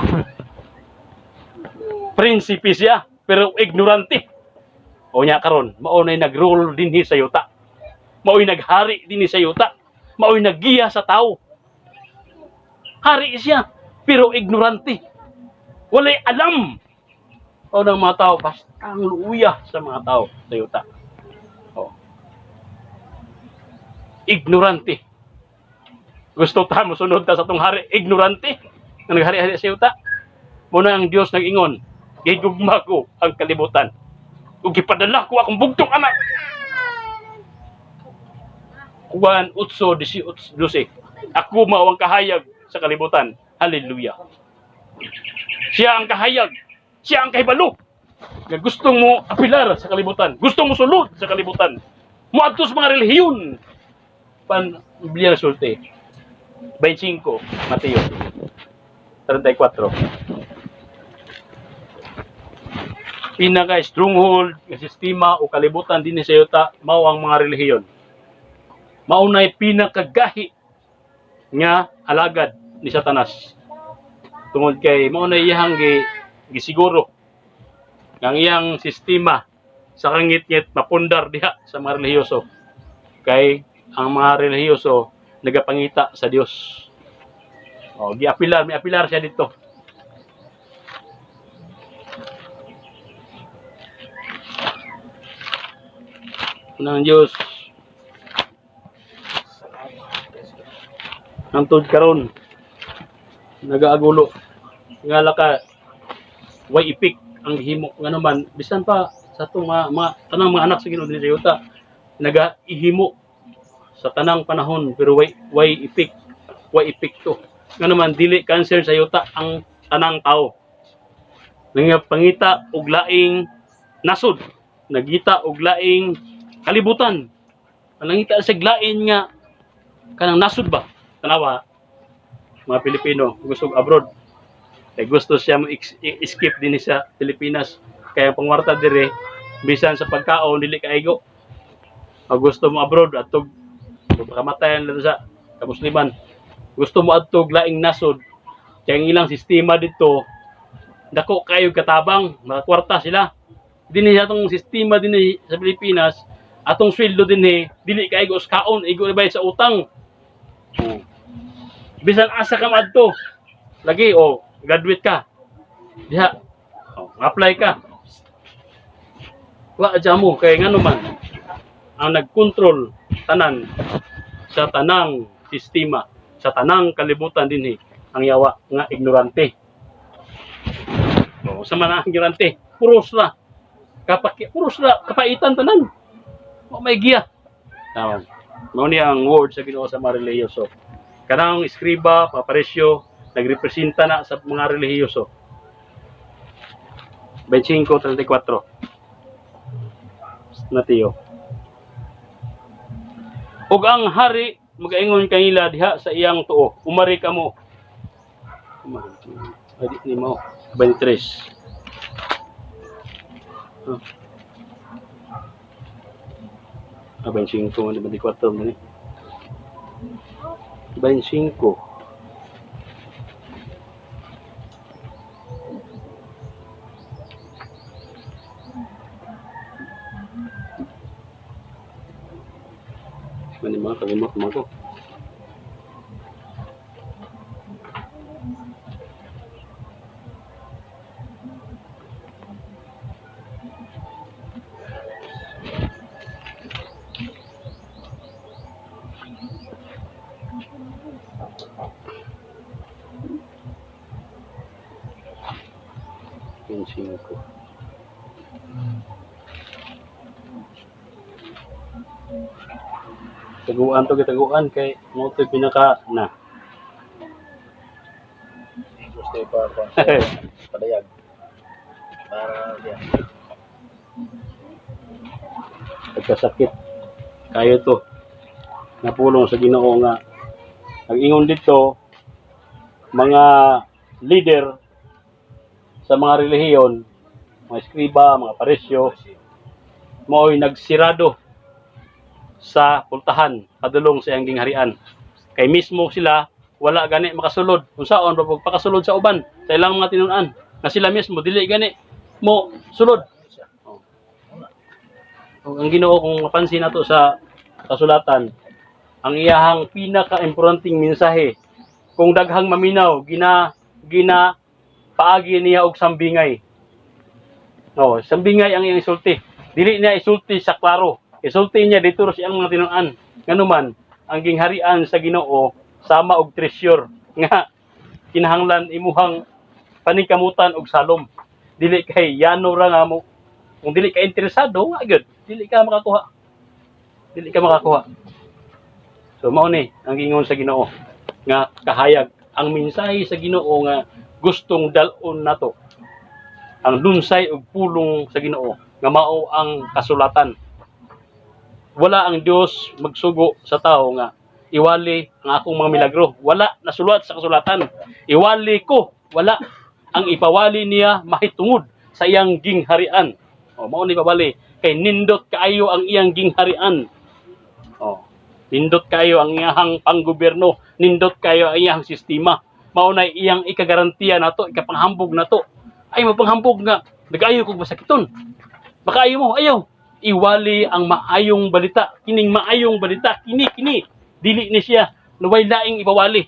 prinsipe siya, pero ignorante. O nya karon, mao nay nag-rule dinhi sa yuta. Mao'y naghari dinhi sa yuta. Mao'y naggiya sa tao. Hari siya, pero ignorante. Walay alam. O ng mga tao, basta ang luuya sa mga tao sa yuta. O. Ignorante. Gusto ta mosunod ta sa atong hari, ignorante. Nga naghari-hari sa yuta. Muna ang Dios nag-ingon, gigugma ko ang kalibutan. Ug gipadala ko akong bugtong anak. Juan 8:18. Ako mao ang kahayag sa kalibutan. Hallelujah. Siya ang kahayag. Siya ang kahibalo. Nga gustong mo apilar sa kalibutan. Gusto mo sulod sa kalibutan. Moadto sa mga relihiyon. Pan Biblia sulti. 25, Mateo 34. Pinaka stronghold nga sistema o kalibutan dinhi sa yuta mao ang mga relihiyon. Mao nay pinakagahi nga alagad ni Satanas. Tungod kay mao na iyang gisiguro nga ang iyang sistema sa kangitngit mapundar diha sa mga relihiyoso. Kay ang mga relihiyoso nagapangita sa Dios. O, giapilar, may apilar siya dito. Ng Diyos. Hangtod karon nagaagulo nga laka way ipik ang gihimo, ngano man bisan pa sa atong mga tanang mga anak sa Ginoo dinhi sa yuta nagaihimo sa tanang panahon, pero way ipik, way epekto, ngano man dili concern sa yuta ang tanang tao. Nangapangita og laing nasod, nagita og laing kalibutan, nangita sa lain nga kanang nasod ba. Tanawa mga Pilipino gusto og abroad kay gusto siya mo escape din sa Pilipinas, kaya ang pangwarta dire bisan sa pagkaon dili kaigo. Pag gusto mo abroad atog kamatayan lang sa kamusliman, gusto mo adtog laing nasod kay ang ilang sistema dito dako kayo katabang, makakwarta sila. Dinhi sa atong sistema dinhi sa Pilipinas, atong sweldo dinhi dili kaigo sa kaon, igo na bayad sa utang. Oh. Bisan asa ka maadto lagi, o graduate ka diha, oh, apply ka, wa adya mo, kay ngano man ang nagkontrol tanan sa tanang sistema sa tanang kalibutan dinhi ang yawa nga ignorante. O sa man ang ignorante, puros ra kapaki, puros ra kapaitan tanan, wa may giya. Tama mao ni ang word sa Ginoo sa mga relihiyoso. Kanang eskriba, paparesyo, nagrepresenta na sa mga relihiyoso. 25:34, Mateo. Ug ang hari magaingon kanila diha sa iyang tuo, "Umari kamo." Kuman. Ay, di ni mo. 23. Oh. Ah, 25, 24 man ni. 25. Mani mga kalimot mo ko. 25. Taguan to, gitaguan kay mo to pinaka na. Gusto pa padayag. Para diya. Pagkasakit kayo to. Napulong sa Ginoo nga ang ingon dito, mga leader sa mga relihiyon, mga eskriba, mga parisyo, mao'y nagsirado sa pultahan padulong sa iyang gingharian. Kay mismo sila wala gani makasulod. Unsaon ba pagpakasulod sa uban sa ilang mga tinun-an nga sila mismo dili gani mo sulod. Oh. Ang Ginoo, kung mapansin nato sa kasulatan, ang iyahang pinaka-importanting mensahe kung daghang maminaw, gina gina paagi niya og sambingay. No, sambingay ang iyang isulti. Dili niya isulti sa klaro. Isulti niya dito sa iyang mga tinun-an. Nganuman, ang gingharian sa Ginoo sama og treasure nga kinahanglan imuhang paningkamutan og salom. Dili kay yano ra nga mo. Kung dili ka interesado, wa gyud. Dili ka makakuha. Dili ka makakuha. So mao ni ang gingon sa Ginoo nga kahayag, ang mensahe sa Ginoo nga gustong dal-on nato. Ang lunsay og pulong sa Ginoo nga mao ang kasulatan. Wala ang Dios magsugo sa tao nga iwali ang akong mga milagro. Wala nasulat sa kasulatan. Iwali ko, wala. Ang ipawali niya mahitungod sa iyang gingharian. O mao ni pawali kay nindot kaayo ang iyang gingharian. O nindot kayo ang iyang panggobyerno, nindot kayo ang iyang sistema. Mao na iyang ikagarantiya nato, ikapanghambog nato. Ay mapanghambog nga nagayo kog masakiton. Baka ayaw mo, ayaw. Iwali ang maayong balita. Kining maayong balita, kini kini. Dili ni siya way laing ipawali.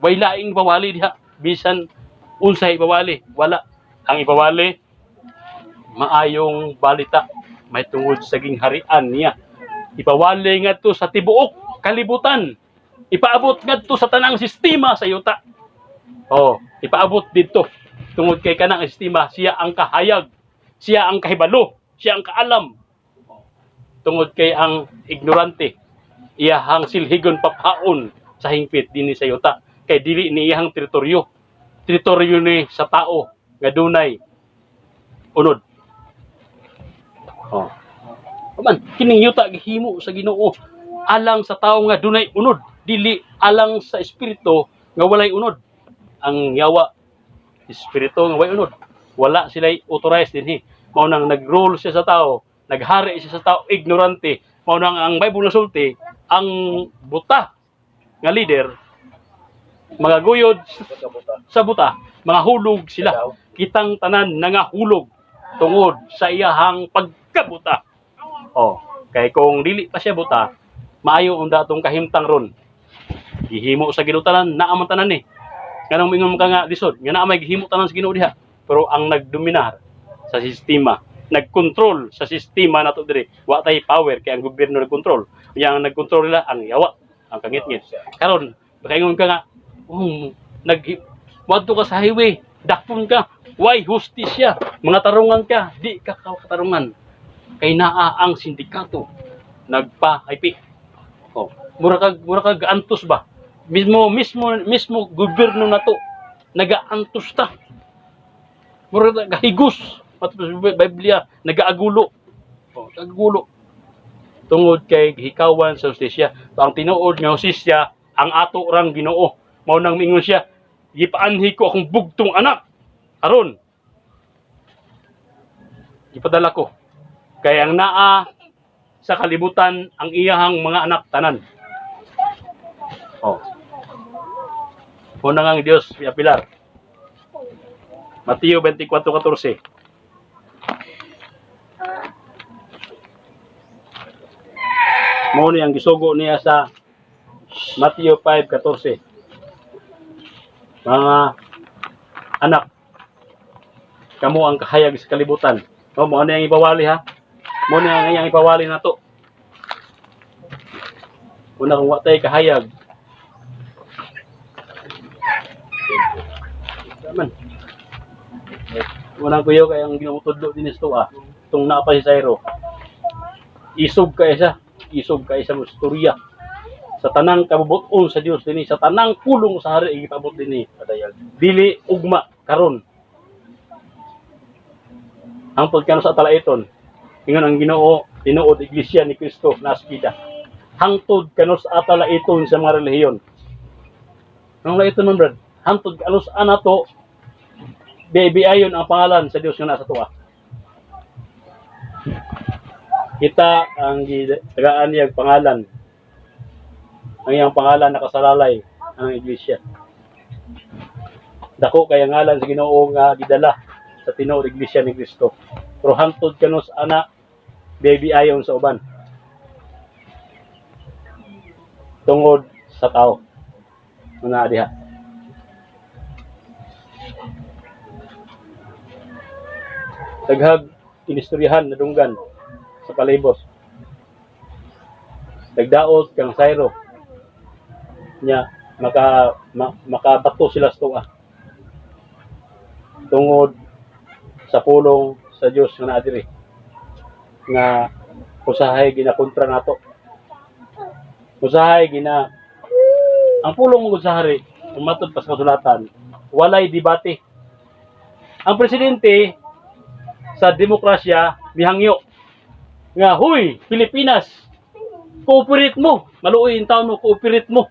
Way laing ipawali diha bisan unsay ipawali, wala. Ang ipawali maayong balita may tungod sa gingharian niya. Ipawali ngadto sa tibuok kalibutan. Ipaabot ngadto sa tanang sistema sa yuta. Oh, ipaabot didto tungod kay kanang sistema siya ang kahayag, siya ang kahibalo, siya ang kaalam. Tungod kay ang ignorante iyahang silhigon papaon sa hingpit dinhi sa yuta kay dili ni iyahang teritoryo. Teritoryo ni sa tao nga dunay unod. Oh. Paman, kining yuta gihimo sa Ginoo alang sa tao nga dunay unod, dili alang sa espiritu nga walay unod. Ang yawa espiritu nga walay unod. Wala sila authorized dinhi. Mao nang nag-rule siya sa tao, naghari siya sa tao ignorante. Mao nang ang Bible nasulti, ang buta nga leader magaguyod sa buta, mga hulog sila. Kitang tanan nangahulog tungod sa iyahang pagkabuta. Oh, kay kung dili pa siya buta, maayo unda atong kahimtang ron. Gihimo sa Ginoo tanan, naa man tanan ni. Nganong mingon ka nga lisod, nga naa may gihimo tanan sa Ginoo diha. Pero ang nagdominar sa sistema, nagkontrol sa sistema nato diri, wa tay power kay ang gobyerno nagkontrol. Unya ang nagkontrol nila ang yawa, ang kangitngit. Karon, makaingon ka nga, um, nag wadto ka sa highway, dakpon ka, why hustisya, mga tarungan ka, di ka katarungan. Kay naa ang sindikato nagpa-IP. Oh, mura kag antos ba? Mismo mismo mismo gobyerno nato nagaantos ta. Mura ka gahigus pato sa Biblia nagaagulo. Oh, nagagulo. Tungod kay gihikawan sa hustisya. So, ang tinuod nga hustisya ang ato rang Ginoo. Mao nang miingon siya, Gipaanhi ko akong bugtong anak aron gipadala ko kay ang naa sa kalibutan ang iyahang mga anak tanan. Oh. Una nga ang Dios piapilar. Mateo 24:14. Mao ni ang gisugo niya sa Mateo 5:14. Mga anak, kamo ang kahayag sa kalibutan. Oh, mao ni ang ipawali ha. Mao ni ang iyang ipawali nato. Una kung wa tay kahayag. Taman. Unang kuyo kay ang ginutudlo din isto ah. Itong naa pa si Zairo. Isog kay siya. Isog kay sa istorya. Sa tanang kabubuton sa Dios dinhi, sa tanang pulong sa hari gipabot dinhi. Padayag. Dili ugma karon. Ang pagkano sa talaiton, ingon ang Ginoo, tinuod iglesia ni Kristo naskida. Hangtod kanos atalaiton sa mga relihiyon. Anong laiton man, brad? Hangtod kanos anato ayon ang pangalan sa Dios nga nasa tuwa. Kita ang gitagaan niya ang pangalan. Ang iyang pangalan nakasalalay ang iglesia. Dako kay ang ngalan sa Ginoo nga gidala sa tinuod iglesia ni Kristo. Pero hangtod kanos ana baby ayon sa uban. Tungod sa tao. Mga diha. Daghag inistoryahan nadunggan sa palibot. Nagdaot kang Sairo nya makabato sila sa tuwa tungod sa pulong sa Dios nga naa diri nga usahay ginakontra nato, usahay gina ang pulong mo sa hari. Kung matud pa sa kasulatan, walay debate. Ang presidente sa demokrasya mihangyo nga, "Huy, Pilipinas, cooperate mo, maluoy in taon mo, cooperate mo."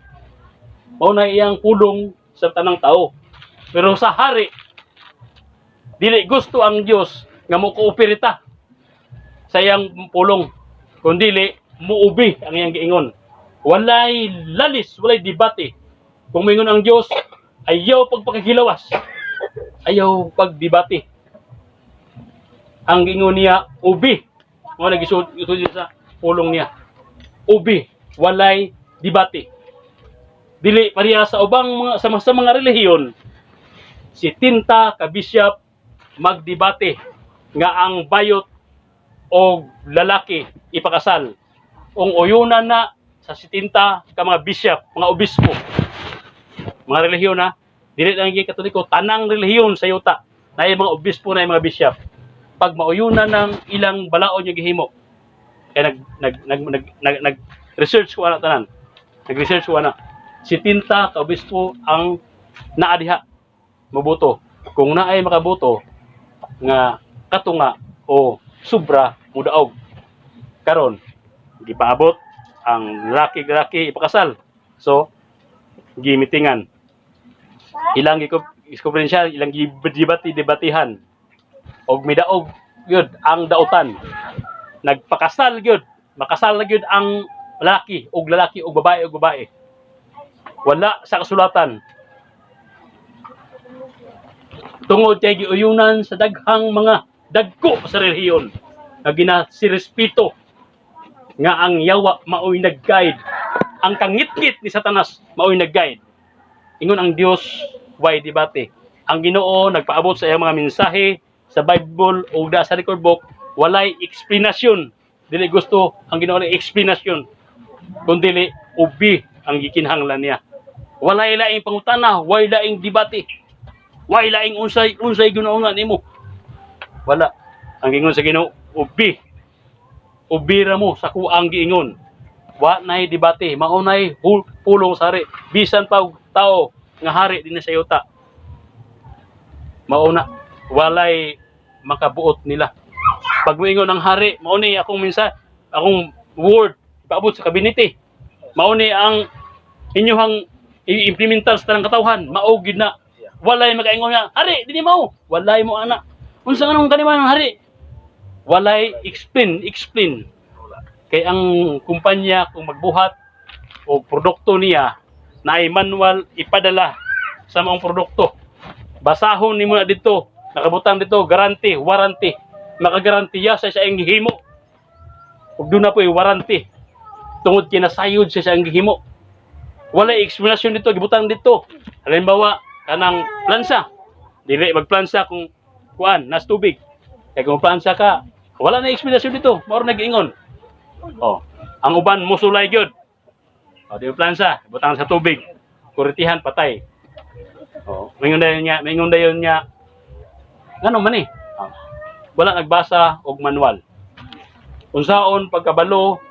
Mao na iyang pulong sa tanang tao. Pero sa hari, dili gusto ang Dios nga mo cooperate ta sa iyang pulong, kundi muubi ang iyang giingon. Walay lalis, walay debate. Kung mingon ang Dios, ayaw pagpakikilawas, ayaw pagdebate. Ang giingon niya, ubi. Mo na gisud sa pulong niya, ubi, walay debate. Dili pareha sa ubang mga sa mga relihiyon, si tinta ka bishop magdebate nga ang bayot o lalaki ipakasal. Ung uyunan na sa sitinta ka mga bishop, mga obispo, mga relihiyon na dili lang yung Katoliko, tanang relihiyon sa yuta na mga obispo, na mga bishop, pag mauyunan ng ilang balaod yung gihimo. Kaya nag nag nag nag, nag, nag research ko ana tanan, nag research ko ana, sitinta ka obispo ang naa diha moboto. Kung naay makaboto nga katunga o sobra, mudaog. Karon gipaabot ang lalaki-lalaki ipakasal. So gimitingan, ilang gikumprensiya, ilang gidebate debatihan og midaog gyud ang dautan. Nagpakasal gyud, makasal na gyud ang lalaki og lalaki og babae og babae. Wala sa kasulatan tungod kay giuyunan sa daghang mga dagko sa relihiyon nga ginasirespeto nga ang yawa maoy nag-guide, ang kangitngit ni Satanas maoy nag-guide. Ingon ang Dios, way debate. Ang Ginoo nagpaabot sa iyang mga mensahe sa Bible o da sa record book, walay explanation. Dili gusto ang Ginoo ng explanation, kundi ubi ang gikinahanglan niya. Walay laing pangutana, way laing debate, way laing unsay unsay ginaungan nimo. Wala. Ang giingon sa Ginoo, ubi. Ubi ra mo sa kuang giingon. Wa nay debate, mao nay pulong sa hari. Bisan pa og tao nga hari dinhi sa yuta. Mao na walay makabuot nila. Pag moingon ang hari, mao ni akong minsa, akong word ipaabot sa kabinete. Mao ni ang inyuhang i-implementar sa tanang katawhan, mao gid na. Walay makaingon nga, "Hari, dili mo." Walay mo ana. Unsa nga nung kaniman ang hari? Walay explain, explain. Kay ang kumpanya kung magbuhat og produkto niya na ay manual ipadala sa maong produkto. Basahon nimo na dito, nakabutang dito guarantee, warranty. Makagarantiya sa iyang gihimo. Ug doon na po warranty. Tungod kay nasayod sa iyang gihimo. Wala explanation dito, gibutang dito. Halimbawa, kanang plansa. Dili magplansa kung kuan, nas tubig. Kay kung plansa ka, wala na explanation dito. Mao ra nagiingon. Oh, ang uban musulay gyud. Oh, di plansa, butang sa tubig. Kuritihan patay. Oh, mingon dayon niya. Ngano man eh? Oh, wala nagbasa og manual. Unsaon pagkabalo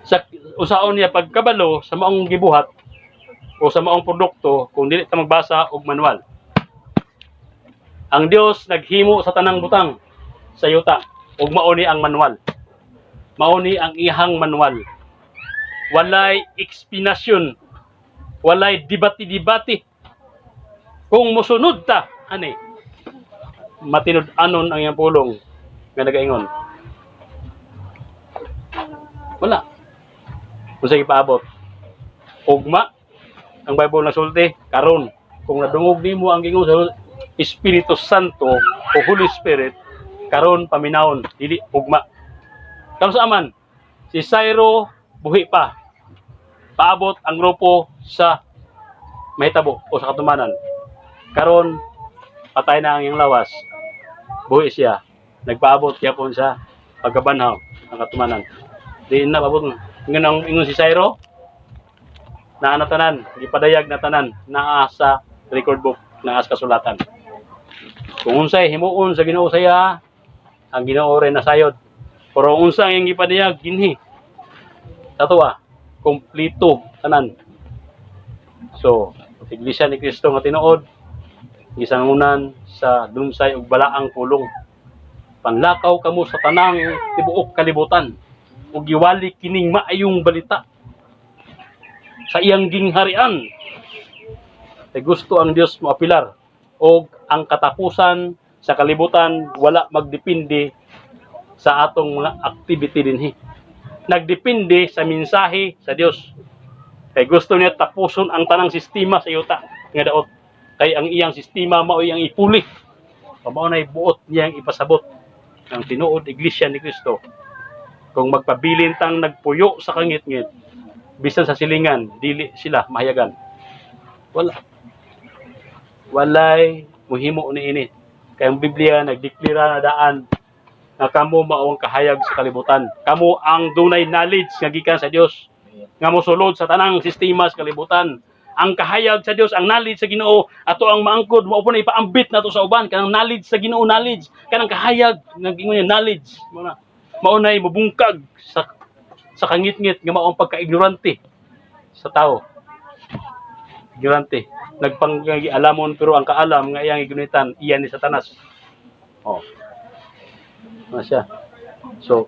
sa unsaon niya pagkabalo sa maong gibuhat o sa maong produkto kung dili ta magbasa og manual. Ang Dios naghimo sa tanang butang sa yuta ug mao ni ang manual. Mao ni ang iyang manual. Walay eksplanasyon, walay debate-debate. Kung mosunod ta ani, matinud-anon ang iyang pulong nga nagaingon. Wala. Kung sa ipaabot. Ugma, ang Bible nagsulti, karon kung nadungog nimo ang gingon sa Espiritu Santo o Holy Spirit, karon paminawon, dili ugma. Karon sa aman, si Cyro buhi pa. Paabot ang grupo sa mahitabo o sa katumanan. Karon patay na ang iyang lawas. Buhi siya. Nagpaabot gyapon sa pagkabanhaw ang katumanan. Di na paabot. Ingon ang ingon si Cyro, naa na tanan, gipadayag na tanan, naa sa record book, naa sa kasulatan. Kung unsay himuon sa Ginoo saya, ang Ginoo rin nasayod. Pero kung unsa ang iyang gipadayag dinhi. Sa atoa, kompleto tanan. So, Iglesia ni Cristo nga tinuod, gisangunan sa dunsay ug balaang pulong. Panlakaw kamo sa tanang tibuok kalibutan ug giwali kining maayong balita sa iyang gingharian. Kay gusto ang Dios moapilar og ang katapusan sa kalibutan wala magdepende sa atong mga activity dinhi. Nagdepende sa mensahe sa Dios. Kay gusto niya tapuson ang tanang sistema sa yuta nga daot. Kay ang iyang sistema mao iyang ipuli. Mao nay buot niyang ipasabot ng tinuod Iglesia ni Cristo. Kung magpabilin tang nagpuyo sa kangitngit, bisan sa silingan, dili sila mahayagan. Wala. Walay muhimo ni ini. Kay ang Biblia nagdeklara na daan nga kamo mao ang kahayag sa kalibutan. Kamo ang dunay knowledge nga gikan sa Dios nga mosulod sa tanang sistema sa kalibutan. Ang kahayag sa Dios, ang knowledge sa Ginoo, ato ang maangkod, mao po na ipaambit nato sa uban kanang knowledge sa Ginoo, knowledge, kanang kahayag nga gingon niya knowledge. Mao na. Mao nay mobungkag sa kangitngit nga mao ang pagka-ignorante sa tao. Ignorante. Nagpangalamon pero ang kaalam nga iyang gigunitan iya ni Satanas. Oh. Ano siya? So,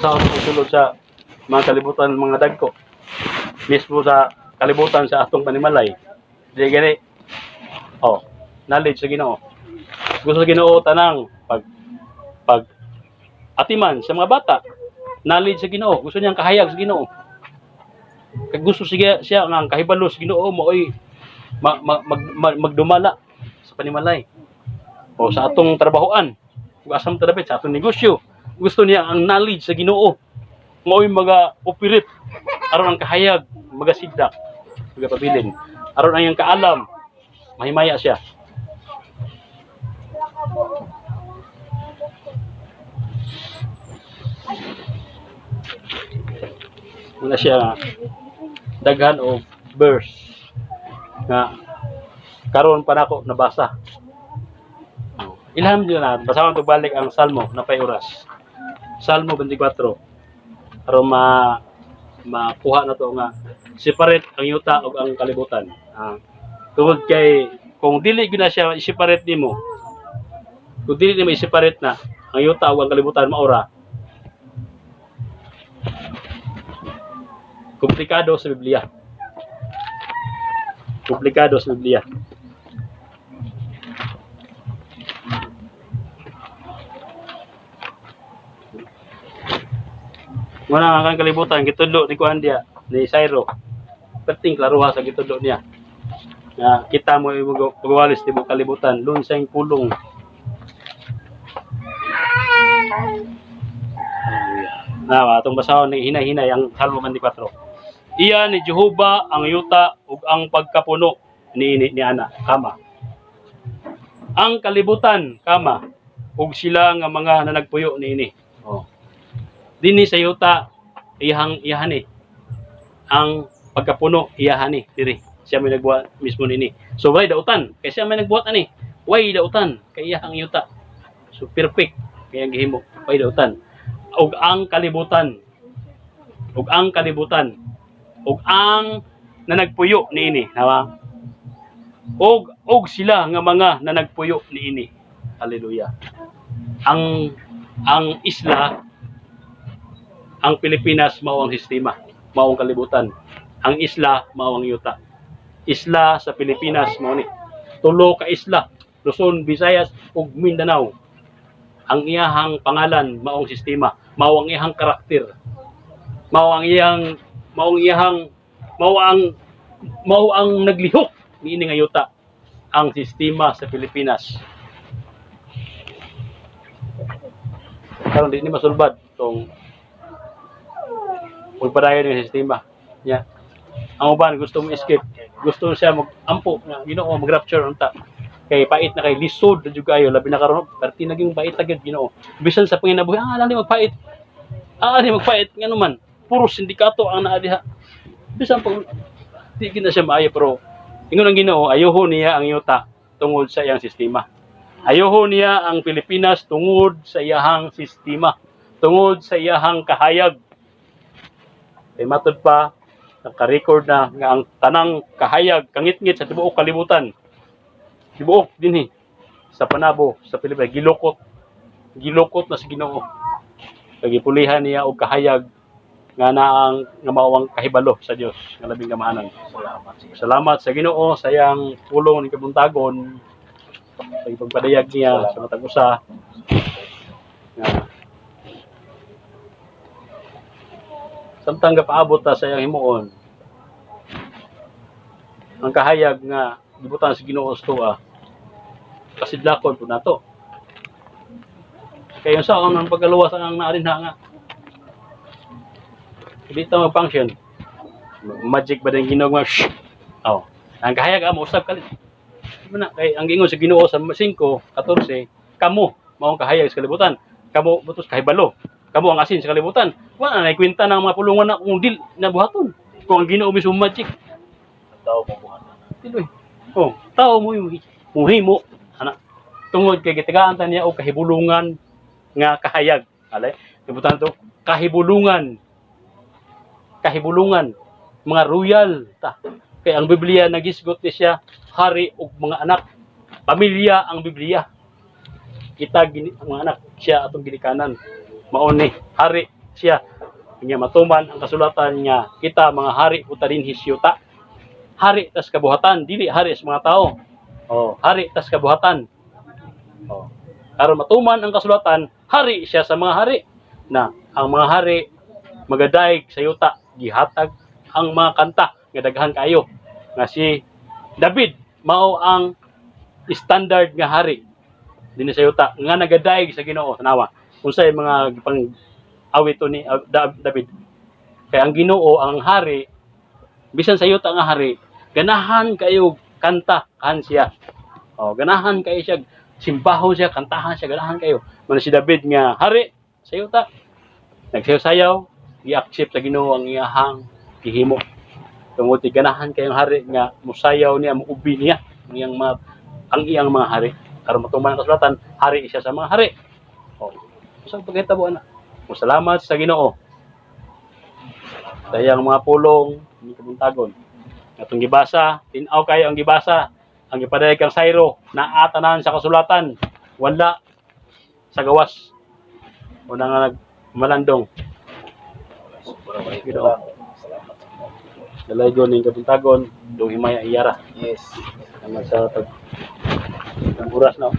sa sulod sa mga kalibutan mga dagko, mismo sa kalibutan sa atong panimalay, di gani, oh, knowledge sa Ginoo. Gusto sa Ginoo tanang pag pag atiman sa mga bata, knowledge sa Ginoo. Gusto niyang kahayag sa Ginoo. Kay gusto siya siya nga ang kahibalo sa Ginoo maoy ma, ma, mag, magdumala sa panimalay o sa atong trabahoan, ug asam ta dapit sa atong negosyo. Gusto niya ang knowledge sa Ginoo maoy maga operate aron ang kahayag magasigdak, magapabilin aron ang iyang kaalam mahimaya siya. Wala siya nga daghan og verse nga karon pa nako nabasa. Ilham din na basahon to, balik ang Salmo na pay oras. Salmo 24 aron makuha na to nga separate ang yuta ug ang kalibutan. Tungod kay kung dili gyud na siya i-separate nimo, kung dili nimo i-separate na ang yuta ug ang kalibutan, maura komplikado sa Biblia. Komplikado sa Biblia. Wala nga kang kalibutan, gitudlo ni Kuan diya, ni Syro. Perting klaruha sa gitudlo niya. Nga kita mo imong pagwalis tibuok kalibutan, lunsay pulong. Na atong basahon ni hinay-hinay ang Salmo 24. Iya ni Jehova ang yuta ug ang pagkapuno ni ana, kama. Ang kalibutan, kama, ug sila nga mga nanagpuyo niini. Oh. Dinhi sa yuta iyahang iyahan ni. Ang pagkapuno iyahan ni diri. Siya may nagbuhat mismo nini. So way dautan kay siya may nagbuhat ani. Way dautan kay iyahang yuta. So perfect kay ang gihimo. Way dautan. Ug ang kalibutan, ug ang kalibutan, ug ang nanagpuyo niini, nawa. Og sila nga mga nanagpuyo niini. Hallelujah. Ang isla, ang Pilipinas mao ang sistema, mao ang kalibutan. Ang isla mao ang yuta. Isla sa Pilipinas mao ni. Tulo ka isla, Luzon, Visayas ug Mindanao. Ang iyahang pangalan mao ang sistema, mao ang iyahang karakter. Mao ang iyang mao ang iyahang mao ang mao ang naglihok niini nga yuta, ang sistema sa Pilipinas. Karon di ni masulbad tong pagpadayon ng sistema niya. Ang uban gusto mo escape, gusto siya mag-ampo nga Ginoo mag-rapture unta. Kay pait na kay lisod na jud kayo labi na karon perti naging pait agad Ginoo. Bisan sa panginabuhi, ah lang magpait. Ah ni magpait ngano man. Puro sindikato ang naa diha. Bisan pag di gid na siya maayo, pero ingon ang Ginoo, ayoho niya ang yuta tungod sa iyang sistema. Ayoho niya ang Pilipinas tungod sa iyahang sistema, tungod sa iyahang kahayag. Kay matud pa, naka-record na nga ang tanang kahayag kangitngit sa tibuok kalibutan. Tibuok dinhi sa Panabo sa Pilipinas gilukot. Gilukot na sa Ginoo. Kay gipulihan niya og kahayag nga naang nga mao ang kahibalo sa Dios nga labing gamahanan. Salamat sa Ginoo. Salamat sa Ginoo sa iyang pulong ni kabuntagon sa ipagpadayag niya sa matag usa nga samtang gapaabot ta sa iyang himuon ang kahayag nga gibutan sa Ginoo sa tuwa, kasidlakon po nato kay unsa ang pagkaluwas ang naarin ha nga di ta mag-function magic ba din Ginoo nga shh. Oh, ang kahayag amo usab kalit. Di ba na kay ang giingon sa Ginoo sa 5:14, kamo mao ang kahayag sa kalibutan, kamo butos kahibalo, kamo ang asin sa kalibutan. Wala na kwenta ng mga pulungan na kung dil na buhaton kung ang Ginoo mismo magic. Ang tao mo buhat. Tiloy. Oh, tao mo yung muhimo ana tungod kay gitagaan ta niya og kahibulungan nga kahayag. Alay, libutan to kahibulungan. Kahibulungan mga royal ta. Kay ang Biblia nagisgot ni siya hari ug mga anak. Pamilya ang Biblia. Kita gini, ang mga anak siya atong ginikanan. Mao ni hari siya. Nga matuman ang kasulatan nga kita mga hari puta dinhi siyuta, hari tas kabuhatan, dili hari sa mga tao. Oh, hari tas kabuhatan. Oh. Aron matuman ang kasulatan, hari siya sa mga hari na ang mga hari magadayeg sa yuta, gihatag ang mga kanta nga daghan kaayo nga si David mao ang standard nga hari dinhi sa yuta nga nagadayeg sa Ginoo. Tanawa unsay mga gipang awit to ni David. Kay ang Ginoo ang hari bisan sa yuta nga hari, ganahan kayo kanta kan siya. Oh, ganahan kayo siya simbahon siya, kantahan siya, ganahan kayo. Man si David nga hari sa yuta, nagsayaw-sayaw, gi-accept sa Ginoo ang iyahang gihimo. Tungod ti ganahan kayong hari nga musayaw niya, muubi niya ang iyang mga hari. Aron matuman ang kasulatan, hari siya sa mga hari. Oh. Sa pagkahitabo ana. Salamat sa Ginoo. Sa iyang mga pulong, ni kabuntagon. Atong gibasa, tin-aw kayo ang gibasa. Ang gipadayag kang Syro, naa tanan sa kasulatan, wala sa gawas. Una nga nagmalandong. Sobrang Ginoo. Salamat sa Ginoo. Dalaygon ning kabuntagon, dong himaya iyara. Yes. Salamat sa pag ang oras, no.